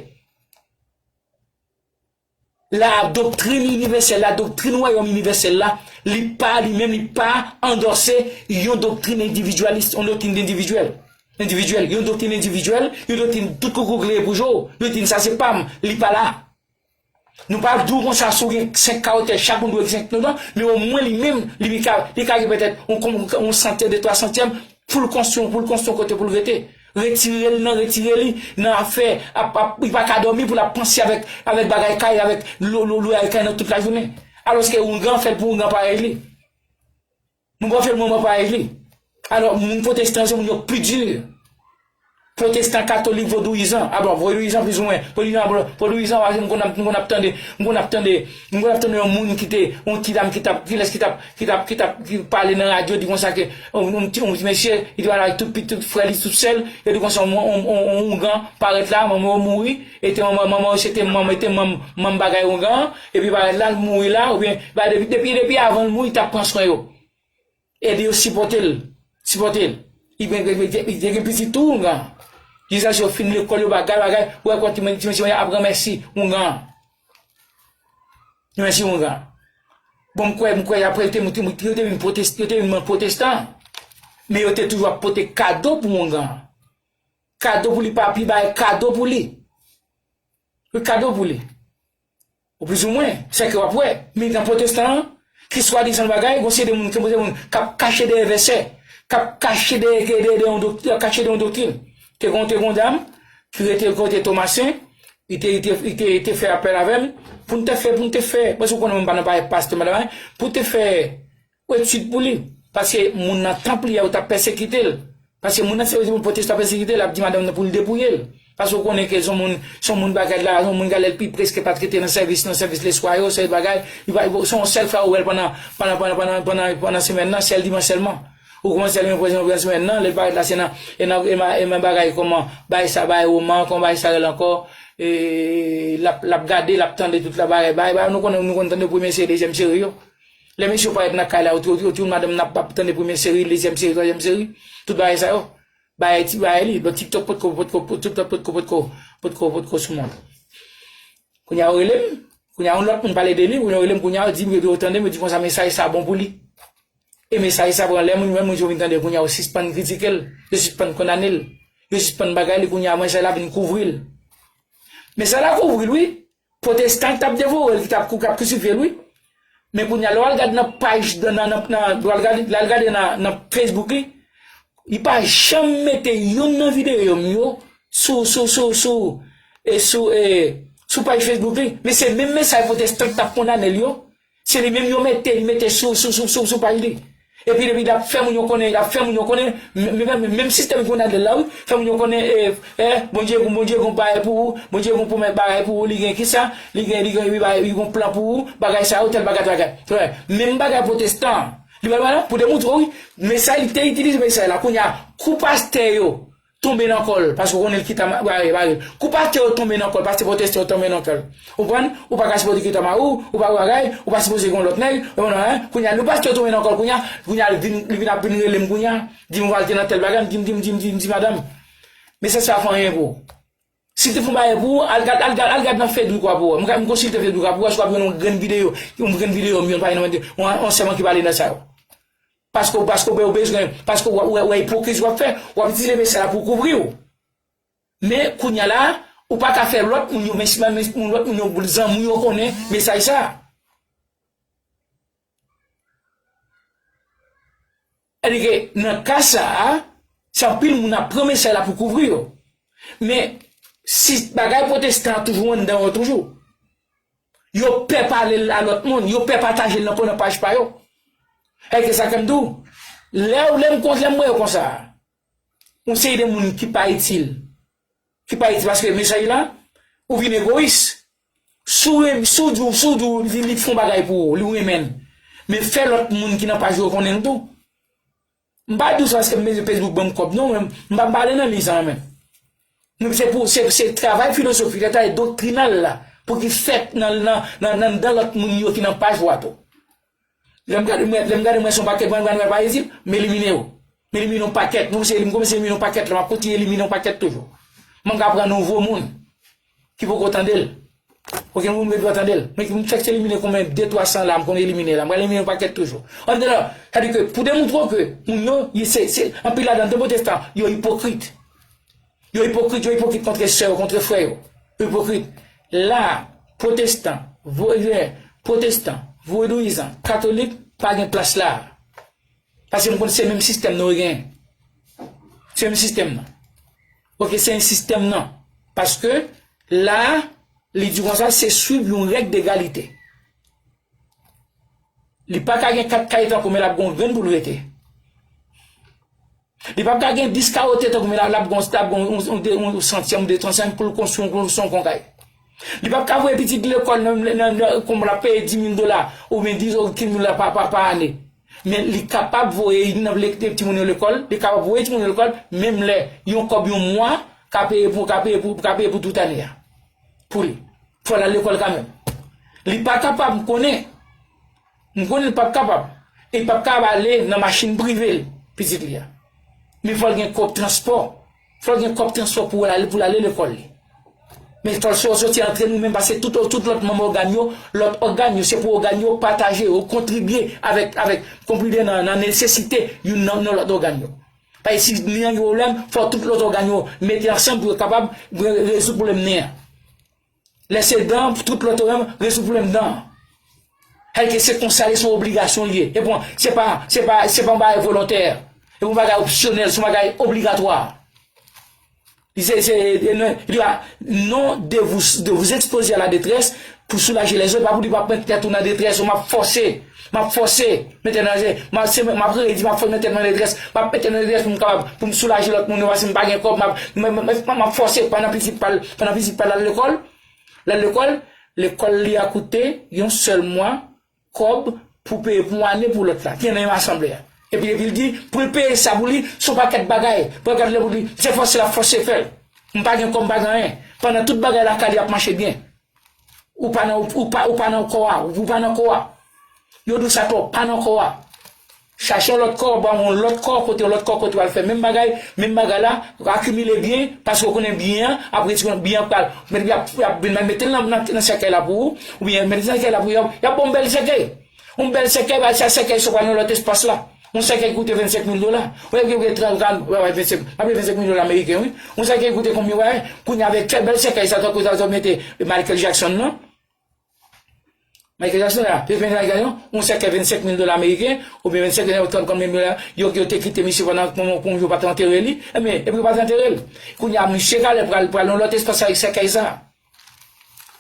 La doktrin inivèsèl, la doktrin wayòm inivèsèl la, li pa, li menm, li pa andòse yon doktrin endividyalis, yon doktrin endividyèl. Endividyèl, yon doktrin endividyèl, yon doktrin tout koukou kleye pou je w, yon doktrin sa se pa m, li pa la. Nou pa di w konsa si w gen senk kay otè, chak moun dwe gen senk kay otè, men omwen li menm, li, li ka, li ka gen petèt yon, yon, yon santyèm, de twa santyèm, pou l konstwi, pou l konstwi yon kote pou l rete. Retire l nan, retire li nan afè, ap, ap, li pa ka dòmi pou l ap panse avèk, avèk bagay kay, avèk lo, lo, lwayè kay nan tout lajounen. Alòske oungan fè l pou oungan parèy li. Moun pa fè l moun pa parèy li. Alò, moun pwotestan se moun yo pi di. Pwotestan, katolik, vodouyizan. A bon, vodouyizan plizoumwen. Vodouyizan, vodouyizan, m konn ap, m konn ap tande, m konn ap tande, m konn ap tande yon moun ki te, yon ti dam ki t ap, kilès ki t ap, ki t ap, ki t ap, ki pale nan radyo, di konsa ke, yon, yon ti, yon ti mesye, li te pale avèk tout, tout frè li, tout sè l, yo di konsa, yon, yon, yon, yon oungan parèt la, manman yo mouri, e te manman, manman yo se te manm, e te manm, manm bagay oungan an, epi parèt la, l mouri la, oubyen, ba, depi, depi, depi avan l mouri, li t ap pran swen yo. Ede yo sipòte l. Sipòte l. Li gen, li gen, li gen pitit tou, oungan. Jis yo fin lekòl, yo bagay, bagay. Ou wè kòman ti, ti mesye ap ranmèsi oungan. Ranmèsi oungan. Bon, m kwè, m kwè, apre, yo te, yo te, yo te vin pwotest-, yo te vin pwotestan. Men yo te toujou ap pote kado pou oungan. Kado pou li, papi bay kado pou li. Wi, kado pou li. Ou plizoumwen, se ke w ap wè, militan pwotestan an, ki swadizan bagay, gon seri de moun, ki moun k ap kache dèyè vèsè, k ap kache dèyè, dèyè, dèyè yon dok-, kache dèyè yon doktrin. Te gon, te gon dam, ki rete kote Tomasen, li te, li te, li te, li te fè apèl avè m, pou n te fè, pou n te fè, paske w konnen mwen m pa nan bagay pastè, madanm, pou n te fè etid pou li. Paske moun nan tanp li a, yo t ap pèsekite l. Paske moun nan se moun pwotestan pèsekite l, ap di madanm nan pou l depouye l. Paske w konnen ke se yon moun, se yon moun bagay la, se yon moun gade l pi preske pa t rete nan sèvis, nan sèvis leswa yo, se bagay, li pa, se yon sèl fwa ou wè l pandan, pandan, pandan, pandan, pandan, pandan semèn nan, sèl dimanch sèlman. Ou kòmanse al yon prezan pandan semèn nan, lè l parèt la, se nan, e nan, e nan, e nan bagay kòman, bagay sa, bagay woman, kòman bagay sa rele ankò, e, l ap, l ap gade, l ap tande tout la bagay, bagay, bagay, nou konnen, nou konn tande premye seri, dezyèm seri yo. Lè mesye yo parèt nan kay la, yo, yo, yo, yo, madanm nan ap, ap tande premye seri, dezyèm seri, twazyèm seri, tout bagay sa yo. Bagay ti bagay li, bon, TikTok potko, potko, TikTok potko, potko, potko, potko sou moun. Kounye a yo rele m, kounye a yon lòt moun pale de li, kounye a yo rele m, kounye a yo di m, yo, yo tande m, yo di konsa mesaj sa bon pou li. E mesaj sa pran lè moun, menm moun yo vin tande, kounye a yo sispann kritike l, yo sispann kondane l, yo sispann bagay li, kounye a mesaj la vin kouvri l. Mesaj la kouvri l, wi. Pwotestan ki t ap devore l, ki t ap, ki t ap kisifye l, wi. Men kounye a, lè w al gade nan paj, nan, nan, nan, nan, lè w al gade, lè w al gade nan, nan Facebook li, li pa janm mete youn nan videyo m yo sou, sou, sou, sou, e sou, e, sou paj Facebook li. Men se menm mesaj pwotestan ki t ap kondane l yo, se li menm yo mete, li mete sou, sou, sou, sou, sou paj li. Epi, epi l ap fè moun yo konnen, l ap fè moun yo konnen, menm sistèm ki konn ale la, wi, fè moun yo konnen, e, e, Bondye gon, Bondye gon bagay pou ou, Bondye gon pwomès bagay pou ou, li gen kisa, li gen, li gen, li bagay, li gon plan pou ou, bagay sa yo, tèl bagay, bagay. Frè, menm bagay pwotestan, li pa, pa, pou demontre, wi, men sa li te itilize, men sa la, kounye a, kou pastè yo, tonbe nan kò l, paske w konnen l kite ma-, bare, bare. Kou pastè yo tonbe nan kò l, pastè pwotestan yo tonbe nan kò l. Ou konprann? Ou pa ka sipoze kite mari w, ou pa bagay, ou pa sipoze gen yon lòt nèg, ou konprann, en? Kounye a, lè pastè yo tonbe nan kò l, kounye a, kounye a, li vin, li vin ap vin rele m kounye a, di m w al te nan tèl bagay, m di, m di, m di, m di, m di, madanm, mesaj sa fè anyen pou ou. Si l te fè yon bagay pou ou, al gad, al gad, al gad nan Facebook w ap wè. M ka, m konsilte Facebook w ap wè, si w ap jwenn yon grenn videyo, yon grenn videyo m youn pa nan yon, yon sèman ki pale nan sa yo. Paske, paske w bezwen, paske w, w, w ipokrizi w ap fè, w ap itilize mesaj la pou kouvri w. Men, kounye a la, ou pa ka fè lòt moun yo, men, men, men lòt moun yo, zanmi w yo konnen mesaj sa. Sètadi ke nan ka sa a, se anpil moun ap pran mesaj la pou kouvri yo. Men, si bagay pwotestan an toujou anndan yo toujou. Yo pè pale l a lòt moun, yo pè pataje l nan, nan paj pa yo. Èske sa ke m di w? Lè, lè m konn, lè m wè yo konsa, yon seri de moun ki pa itil, ki pa itil, paske mesaj la, ou vin egoyis. Si w, si w di, si w di li, li fè yon bagay pou ou, li renmen l. Men fè lòt moun ki nan paj yo konnen l tou. M pa di w sa paske m bezwen Facebook ban m kòb, non, men m pa pale nan li sa menm. Men se pou, se, se travay filozofik la, travay doktrinal la, pou ki fèt nan, nan, nan, nan, nan lòt moun yo ki nan paj ou a tou. Lè m gade, mwen, lè m gade mwen se yon pakèt, mwen, mwen, mwen pa itil, m elimine yo. M elimine yon pakèt, mwen se, m kòmanse elimine yon pakèt la, m ap kontinye elimine yon pakèt toujou. Mwen ka pran nouvo moun ki poko tande l. Oke, moun ki poko tande l. Men ki m chèche elimine konbyen de twa san la, m konn elimine la. M pral elimine yon pakèt toujou. Andedan, sètadi ke pou demontre ke moun yo, se, se, anpil ladan nan pwotestan, yo ipokrit. Yo ipokrit, yo ipokrit kont sè yo, kont frè yo. Yo ipokrit. La, pwotestan, vodou, pwotestan, vodouyizan, katolik, pa gen plas la. Paske m konn se menm sistèm nou genyen. Se menm sistèm nan. Oke, se menm sistèm nan. Paske la, li di konsa, se swiv yon règ degalite. Li pa ka gen kat kay tankou, men l ap gen yon grenn pou l rete. Li p ap ka gen dis kawote tankou, men l ap, l ap gen, l ap gen yon, yon, yon, yon santyèm, de santyèm pou l konstwi yon, yon, yon kay. Li p ap ka voye pitit lekòl nan, nan, nan, nan, kòm l ap peye dis mil dola oubyen dis, kenz mil dola pa, pa, pa ane. Men li kapab voye nan le-, timoun yo lekòl, li kapab voye timoun yo lekòl, menm lè yon kòb yon mwa ka peye pou, ka peye pou, ka peye pou tout ane a. Pou li. Fò l al lekòl kanmenm. Li pa kapab, m konnen. M konnen li p ap kapab. E li p ap kapab ale nan machin prive l, pitit li a. Men fò l gen kòb transpò. Fò l gen kòb transpò pou l ale, pou l ale lekòl li. Men fò l sò-, sòti antre nou menm, paske tout, tout lòt manm ògàn yo, lòt ògàn yo, se pou ògàn yo pataje, yo kontribye avèk, avèk, kontribye nan, nan nesesite youn nan, nan lòt ògàn yo. Paske si ni yon pwoblèm, fò tout lòt ògàn yo mete ansanm pou yo kapab re-, rezoud pwoblèm nen an. Lè se dan, tout lòt ògàn rezoud pwoblèm dan an. Èske se konsa li, se yon obligasyon li ye? E bon, se pa, se pa, se pa yon bagay volontè. E yon bagay opsyonèl, se yon bagay obligatwa. Li se, se, e non, li a, non de vous, de vous exposer à la détresse pour soulager les autres, pa pou di w ap met tèt ou nan detrès, ou m ap fòse, m ap fòse, mete nan, m ap, se, m ap rele di m ap fòse met tèt mwen nan detrès, m ap met tèt nan detrès pou m kapab, pou m soulaje lòt moun yo, paske m pa gen kòb, m ap, m, m, m, m ap fòse pandan pitit pa l, pandan pitit pa l al lekòl, l al lekòl, lekòl li a koute yon sèl mwa, kòb pou peye pou ane pou lòt la, ki nan menm asanble a. Epi, epi l di, pou l peye sa pou li, se yon pakèt bagay. Pou l gade lè pou li, se fòse l ap fòse fè l. M pa gen kòb, m pa gen anyen. Pandan tout bagay lakay li ap mache byen. Ou pa nan, ou pa, ou pa nan kò a, ou pa nan kò a. Yo di w sa twòp, pa nan kò a. Chache yon lòt kò, ba yon lòt kò, kote yon lòt kò, kote w al fè menm bagay, menm bagay la, akimile byen, paske w konnen byen an, apre ti konnen byen an pral, men y ap, y ap vin mete l nan, nan, nan sèkèy la pou ou, oubyen mete l nan sèkèy la pou ou, y ap, y ap ba w yon bèl sèkèy. Yon bèl sèkèy, ba sa sèkèy sa pral nan lòt espas la. Yon sèkèy ki koute vennsenk mil dola. Ou wè ki koute trant, trant, wè, wè, vennsenk, apre vennsenk mil dola ameriken, wi. Yon sèkèy ki koute konbyen, wè, kounye a avèk bèl sèkèy sa, tankou sa, sa mete Michael Jackson nan. Michael Jackson la, se Michael Jackson, yon sèkèy vennsenk mil dola ameriken, oubyen vennsenk mil, trant mil dola, yo, yo te kite misye pandan pou, pou yo pa t antere li, ebyen, epi yo pa t antere l. Kounye a, misye ka lè pral, pral nan lòt espas avèk sèkèy sa.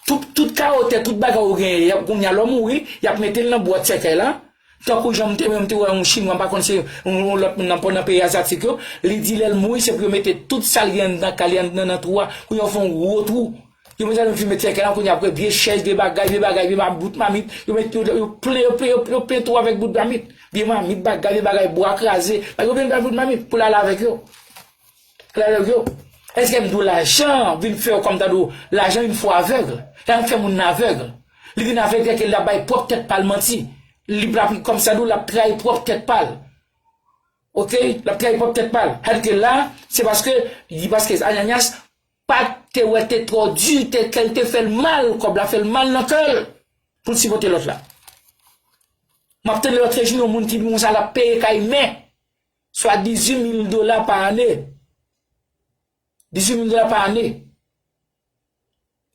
Tout, tout kawo tè, tout bagay ou genyen, y ap, kounye a, lè w mouri, y ap mete l nan bwat sèkèy la, Tankou jan m te, m te wè yon Chinwa, m pa konn se yon, yon lòt moun nan, nan peyi azyatik yo, li di lè l mouri, se pou yo mete tout sa l gen anndan kay li, anndan nan twou a, pou yo fè yon gwo twou. Yo mete sa, yo fin mete sèkèy la, kounye a, apre vye chèz, vye bagay, vye bagay, vye ma-, bout mamit, yo mete, yo, yo plen, yo plen, yo, yo plen twou avèk bout mamit, vye mamit, bagay, vye bagay, bwa kraze, yo plen bout mamit pou l ale avèk yo. Klè yo. Èske m di w lajan vin fè w kòm ta di w, lajan vin fè w avèg? Lajan fè moun avèg. Li vin avèg, sèke l ap bay pwòp tèt pa l manti. Li ap, kòm sa di w, l ap trayi pwòp tèt pa l. Oke? L ap trayi pwòp tèt pa l. Sèke la, se paske, paske Ananyas pa te wè te twò di, te, ke l te fè l mal, kòb la fè l mal nan kè l, pou l sipòte lòt la. M ap tande lòt jou, yon moun ki di konsa l ap peye kay mè. Swa dizuit mil dola pa ane. Dizuit mil dola pa ane.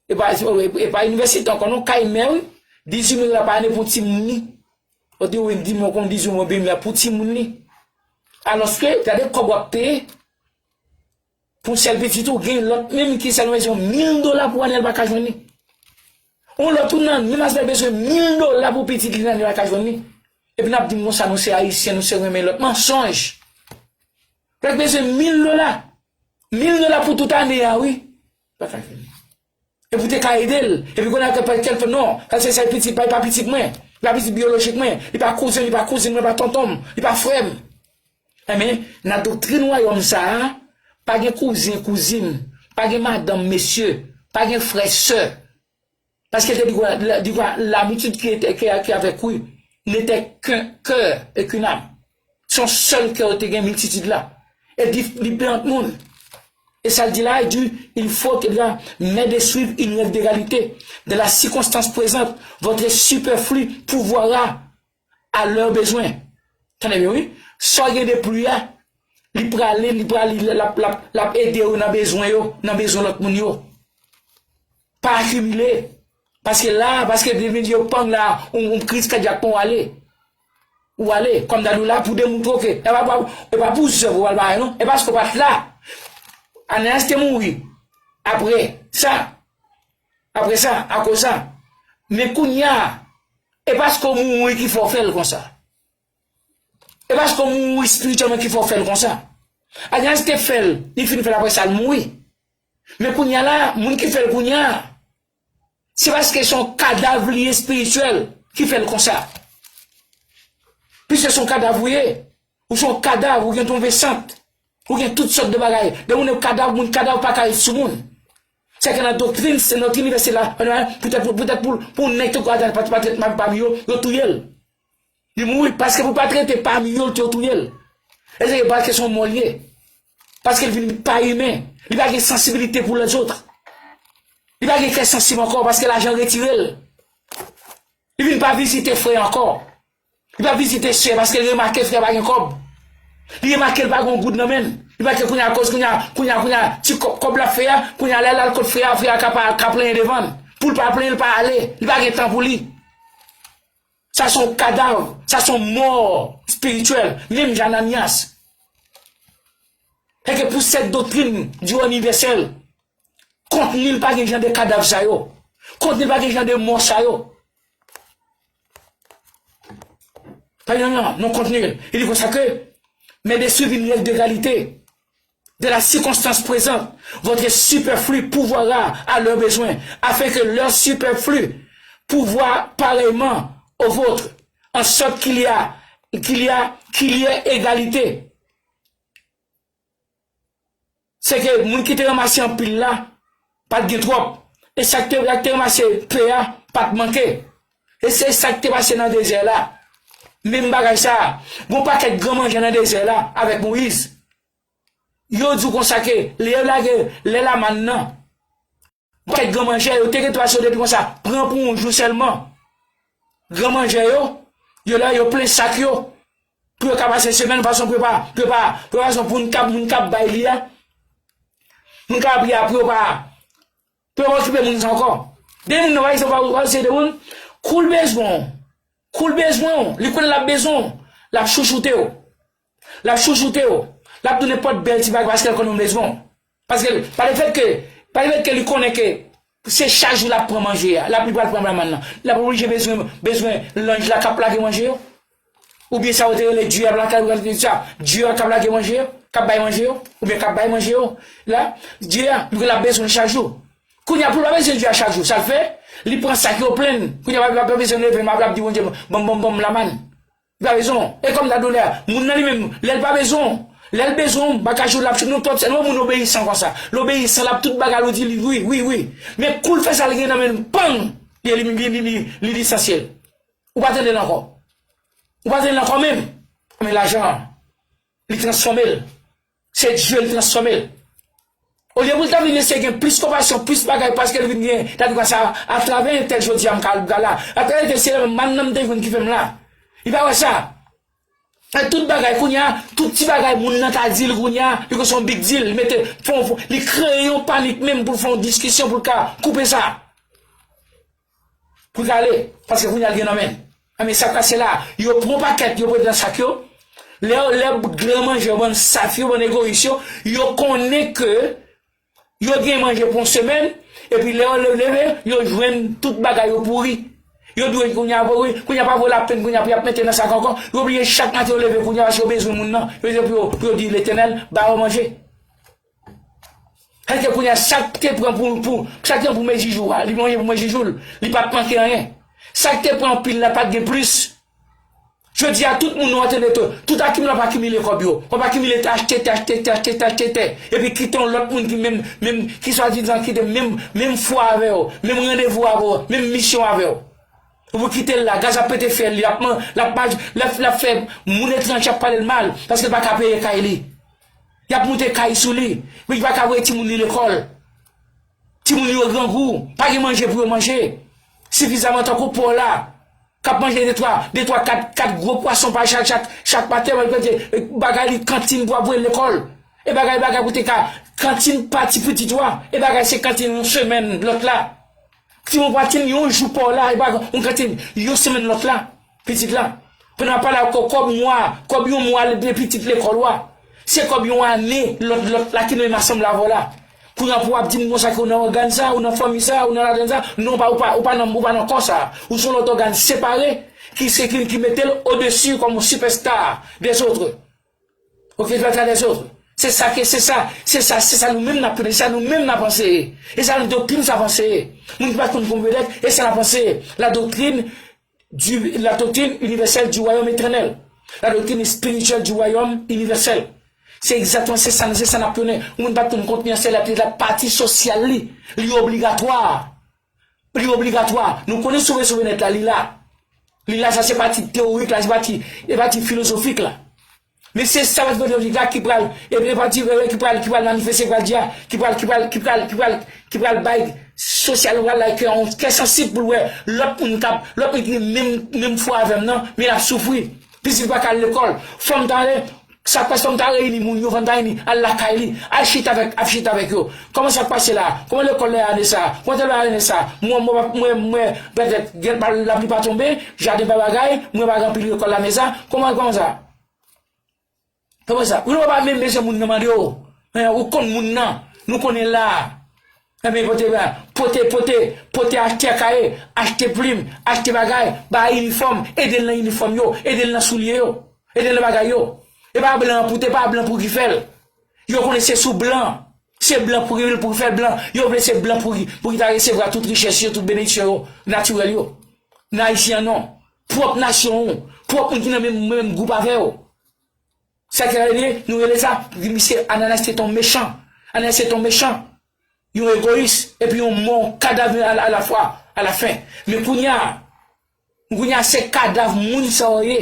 E pa, e pa inivèsite ankò, non, kay mè, wi. Dizuit mil dola pa ane pou timoun li. Ou di, wi, di mwen kon dizuit mil dola pou timoun li. Alòske, gade kòb w ap peye. Pou sèl pitit ou, gen lòt menm ki sèl bezwen mil dola pou ane, l pa ka jwenn li. Yon lòt ou nan menm asè bezwen mil dola pou pitit li nan ane, l pa ka jwenn li. Epi n ap di m konsa, nou se Ayisyen, nou se renmen lòt. Mansonj! Lòt bezwen mil dola. Mil dola pou tout ane a, wi. L pa ka jwenn li. Epi w te ka ede l. Epi kounye a, kèl fè, non, sa se, sa pitit, pa, pa pitit mwen. Li pa pitit byolojik mwen. Li pa kouzen, li pa kouzin mwen, pa tonton m. Li pa frè m. Enben, nan doktrin wayòm sa a, pa gen kouzen, kouzin, pa gen madanm, mesye, pa gen frè, sè. Paske te di kwa, la, di kwa, la multitude qui était, qui, qui avec lui n'était qu'un cœur et qu'une âme. Se yon sèl kè yo te gen, miltitid la. E di, diferan moun. E sa l di la, li di, il faut que la, mais de suivre une règle d'égalité. Dans la circonstance présente, votre superflu pourvoira à leurs besoins. Tande byen, wi. Sa w gen de pli a, li prale, li prale, l ap, l ap, l ap ede yo nan bezwen yo, nan bezwen lòt moun yo. Pa akimile. Paske la, paske depi yo pang la, yon, yon kriz kadyak pran w ale. Ou ale, kòm ta di w la, pou demontre ke, e pa, pa, e pa pou zèv ou al bagay, non. E paske w pa t la. Anayas te mouri. Apre sa, apre sa, akoz sa. Men kounye a, e paske w mouri ki fè w fè l konsa. E paske w mouri espirityèlman ki fè w fè l konsa. Anayas te fè l, li fin fè l apre sa, l mouri. Men kounye a la, moun ki fè l kounye a, se paske se yon kadav li espirityèl ki fè l konsa. Piske se yon kadav ou ye. Ou se yon kadav, ou gen twonvesant. Ou gen tout sòt de bagay. Depi moun kadav, moun kadav pa ka ret sou moun. Sèke nan doktrin, se nan doktrin inivèsèl la, poutèt pou, poutèt pou, pou nèg te kou adan, pa, pa, pa, pami yo, yo touye l. Li mouri paske pou pa t rete pami yo, yo touye l. E se paske se yon mò l ye. Paske l vin pa imen. Li pa gen sansibilite pou lèzòt. Li pa gen kè sansib ankò paske lajan retire l. Li vin pa vizite frè ankò. Li pa vizite sè paske li remake frè pa gen kòb. Li remake l pa gen yon goud nan men l. Li remake kounye a, akoz kounye a, kounye a, kounye a, ti kòb, kòb l ap fè a, kounye a lè l al kot frè a, frè a ka pa, ka plenyen devan l. Pou l pa plenyen, l pa ale. Li pa gen tan pou li. Sa se yon kadav, sa se yon mò espirityèl, menm jan Ananyas. Sèke pou sèt doktrin di inivèsèl, kontni l pa gen jan de kadav sa yo. Kontni l pa gen jan de mò sa yo. Pa gen anyen, non, kontni l. Li di konsa ke, mais de suivre une règle d'égalité. De la circonstance présente, votre superflu pourvoira à leurs besoins, afin que leur superflu pourvoie pareillement au vôtre, en sorte qu'il y a, qu'il y a, qu'il y ait égalité. Se ke moun ki te ranmase anpil la, pa t gen twòp. E sa k te, sa k te ranmase pe a, pa t manke. E se sa k te pase nan dezè la. Menm bagay sa a. Gon pakèt gran manjè nan dezè la, avèk Moyiz. Yo di w konsa ke lè yo lage lè lamann nan, pakèt gran manjè, yo te gen twa sou yo te di konsa, pran pou yon jou sèlman. Gran manjè yo, yo la, yo plen sak yo. Pou yo ka pase semèn, fason pou yo pa, pou yo pa, pou yo pa, pou moun k ap, moun k ap bay li a. Moun k ap li a, pou yo pa, pou yo pa okipe moun sa ankò. De moun nan, pa egzanp, pa, pa se de moun, kou l bezwen w, kou l bezwen w, li konnen l ap bezwen w, l ap chouchoute w. L ap chouchoute w. L ap tounen pòt bèl ti bagay paske l konnen w bezwen w. Paske, pa lefèt ke, pa lefèt ke li konnen ke se chak jou l ap pran manje a, l ap, li pral pran lamann nan. L ap oblije bezwen, bezwen lanj la k ap lage manje yo. Oubyen sa yo te rele Dye a lakay, ou te di sa, Dye a k ap lage manje yo, k ap bay manje yo, oubyen k ap bay manje yo. La, Dye a, li l ap bezwen l chak jou. Kounye a, pou l pa bezwen Dye a chak jou, sa l fè, li pran sa k yo plen. Kounye a, pa, pa, pa bezwen leve, m ap, ap di Bondye, ban m, ban m, ban m lamann. Li pa bezwen w. E kòm ta doulè a, moun nan li menm, lè l pa bezwen w, lè l bezwen w, bagay yo l ap, nou tout, se nou moun obeyisan konsa. L obeyisan, l ap tout bagay, ou di li, wi, wi, wi. Men kou l fè sa, l gen nan men l, pang! Li, li, li, li, li, li lisansyel. Ou pa tande l ankò. Ou pa tande l ankò menm. Men lajan an, li transfòme l. Se Dye li transfòme l. Olye pou l ta vin eseye gen plis konpasyon, plis bagay, paske l vin gen, ta di konsa, atravè entèl jodi a m ka, m ka la. Atravè entèl se mann nan m te jwenn ki fè m la. Li pa wè sa. E tout bagay kounye a, tout ti bagay moun nan ta di l kounye a, li konn se yon big deal, li mete, fè yon, li kreye yon panik menm pou l fè yon diskisyon pou l ka koupe sa. Pou l ka ale, paske kounye a l gen nan men l. Enben, sa k pase la, yo pran yon pakèt, yo pote nan sak yo. Lè, lè gran manjè yo, bann saf yo, bann egoyis yo, yo konnen ke yo gen manje pou yon semèn, epi lè yo le-, leve, yo jwenn tout bagay yo pouri. Yo dwe kounye a pouri, kounye a pa vo lapenn, kounye a pou y ap mete nan sak ankò. Yo bliye chak maten yo leve kounye a, paske yo bezwen moun nan, yo bezwen pou yo, pou yo di Letènèl, ba yo manje. Èske kounye a, sa k te pran pou, pou, sa k te pran pou mezi jou a, li manje pou mezi jou l, li pa t manke anyen. Sa k te pran anpil la, pa t gen plis. Jodi a, tout moun nou antre nan tout, tout akimile, ap akimile kòb yo. W ap akimile tè, achte tè, achte tè, achte tè, achte tè. Epi kite yon lòt moun ki menm, menm, ki swadizan kite menm, menm fwa avè w, menm randevou avè w, menm misyon avè w. Ou pou kite l la, gaz ap pete fyèl li, l ap man-, l ap maj-, l ap, l ap fè moun etranje ap pale l mal, paske l pa ka peye kay li. Y ap moute kay sou li, men li pa ka voye timoun li lekòl. Timoun yo grangou, pa gen manje pou yo manje. Sifizaman tankou pò la, k ap manje de twa, de twa, kat, kat gwo pwason pa chak, chak, chak maten, mwen mete, e, bagay li kantin pou ap voye l lekòl. E bagay, bagay pou te ka, kantin pa ti pitit ou a. E bagay se kantin yon semèn lòt la. Timoun pa kantin yon jou pa w la, e bagay, yon kantin yon semèn lòt la, pitit la. Pandan w ap pale ak kò-, kòb mwa, kòb yon mwa de pitit lekòl ou a. Se kòb yon ane lòt, lòt la ki nan menm asanble avè w la. Kounye a pou w ap di m konsa ke w nan ògàn sa, ou nan fanmi sa, ou nan ladann sa. Non, ou pa, ou pa, ou pa nan, ou pa nan kò sa. Ou se yon lòt ògàn separe ki se, ki, ki mete l odesi kòm yon sipèsta dèzòt. Ok, la ta dèzòt. Se sa ke, se sa, se sa, se sa nou menm n ap prene, se sa nou menm n ap anseye. E sa doktrin sa ap anseye. Moun ki pa t konn konn petèt, e sa n ap anseye. La doctrine du, la doctrine universelle du royaume éternel. La doctrine spirituelle du royaume universel. Se egzakteman, se sa, se sa n ap prene. Moun pa t konn kontni an, se la, la pati sosyal li. Li obligatwa. Li obligatwa. Nou konnen sove, sove nèt la, li la. Li la, sa se pati teyorik la, se pati, e pati filozofik la. Men se sa pati filozofik la ki pral, e, e pati, e, ki pral, ki pral manifeste, ki pral di a, ki pral, ki pral, ki pral, ki pral, ki pral bay sosyal, pral bay kè, yon kè sansib pou l wè lòt moun k ap, lòt moun ki gen menm, menm fwa avè m nan, men l ap soufri. Pitit pa ka al lekòl. Fò m ta ale, sa k pase, fò m ta reyini moun yo, fò m ta reyini, al lakay li, al chita avèk, al chita avèk yo. Kòman sa k pase la? Kòman lekòl la ye ane sa? Kòman tèl bagay ane sa? Mwen, mwen, mwen, mwen, petèt, gen, pa, lapli pa tonbe, jaden pa bagay, mwen pa gen anpil lekòl ane sa. Kòman, kòman sa? Kòman sa? Ou pa menm bezwen moun nan mande w. Men, ou konn moun nan. Nou konnen la. Enben, pote, pote, pote, pote achte kaye, achte plim, achte bagay, bay inifòm, ede l nan inifòm yo, ede l nan soulye yo, ede l nan bagay yo. E pa blan pou te, pa blan pou ki fè l. Yo konnen se sou blan. Se blan pou ki, pou ki fè l blan. Yo vle se blan pou ki, pou ki ta resevwa tout richès yo, tout benediksyon yo, natirèl yo. Nan Ayisyen an non. Pwòp nasyon ou, pwòp moun ki nan menm, menm gwoup avè w. Sa ki rele, nou rele sa, misye Ananas se ton mechan. Ananas se ton mechan. Yon egoyis, epi yon mò, kadav a, a la fwa, a la fen. Men kounye a, kounye a se kadav moun sa yo ye,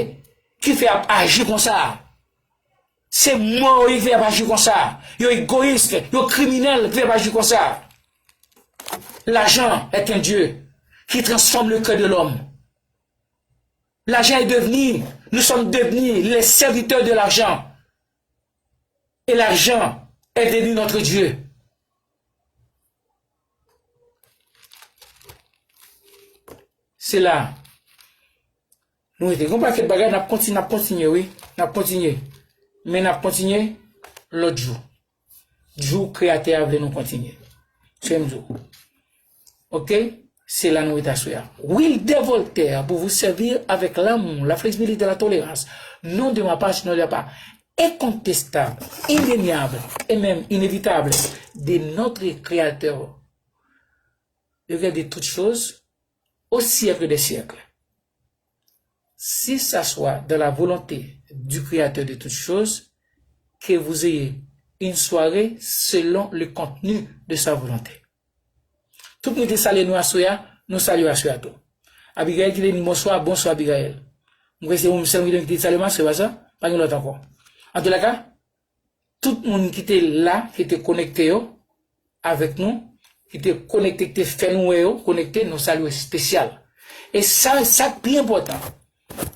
ki fè y ap aji konsa. Se mò yo ye ki fè y ap aji konsa. Yo egoyis, yo kriminèl ki fè y ap aji konsa. L'argent est un dieu qui transforme le cœur de l'homme. L'argent est devenu, nous sommes devenus les serviteurs de l'argent. Et l'argent est devenu notre Dieu. Se la nou rete. Gon pakèt bagay, n ap kontinye, n ap kontinye, wi. N ap kontinye. Men n ap kontinye lòt jou. Jou Kreyatè a vle nou kontinye. Se m di w. Oke? Se la nou rete aswè a. Will de Voltaire pour vous servir avec l'amour, la flexibilité, la tolérance. Non de ma part, sinon de la part incontestable, indéniable et même inévitable de notre Créateur, de toutes choses, au siècle des siècles. Si ça soit dans la volonté du Créateur de toutes choses, que vous ayez une soirée selon le contenu de sa volonté. Tout moun ki te salye nou aswè a, nou salye w aswè a tou. Abigail ki te di bonswa, bonswa Abigail. Mwen kwè se ou menm sèl ki te salye m aswè a, pa sa? Pa gen lòt ankò. Antoulaka, tout moun ki te la, ki te konekte yo avèk nou, ki te konekte, ki te fè nou wè yo konekte, nou salye w espesyal. E sa, sa k pi enpòtan,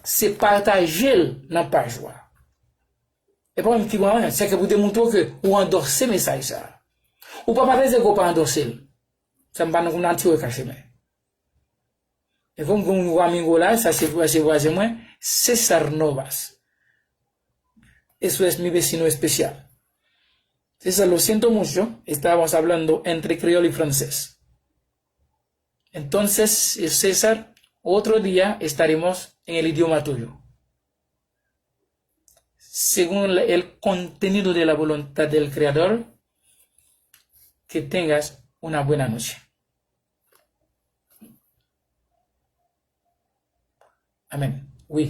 se pataje l nan paj ou a. E pa menm ki bon, se ke pou demontre w ke ou andòse mesaj sa a. Ou pa pataje ke w pa andòse l. Sa m pa nan kominante yo kache men. E kòm gen yon amigo la, sa se, se vwazen mwen, César Novas. Eso es mi vecino especial. César, lo siento mucho, estábamos hablando entre criollo y francés. Entonces, César, otro día estaremos en el idioma tuyo. Según el contenido de la voluntad del Creador, que tengas una buena noche. Amèn. Wi.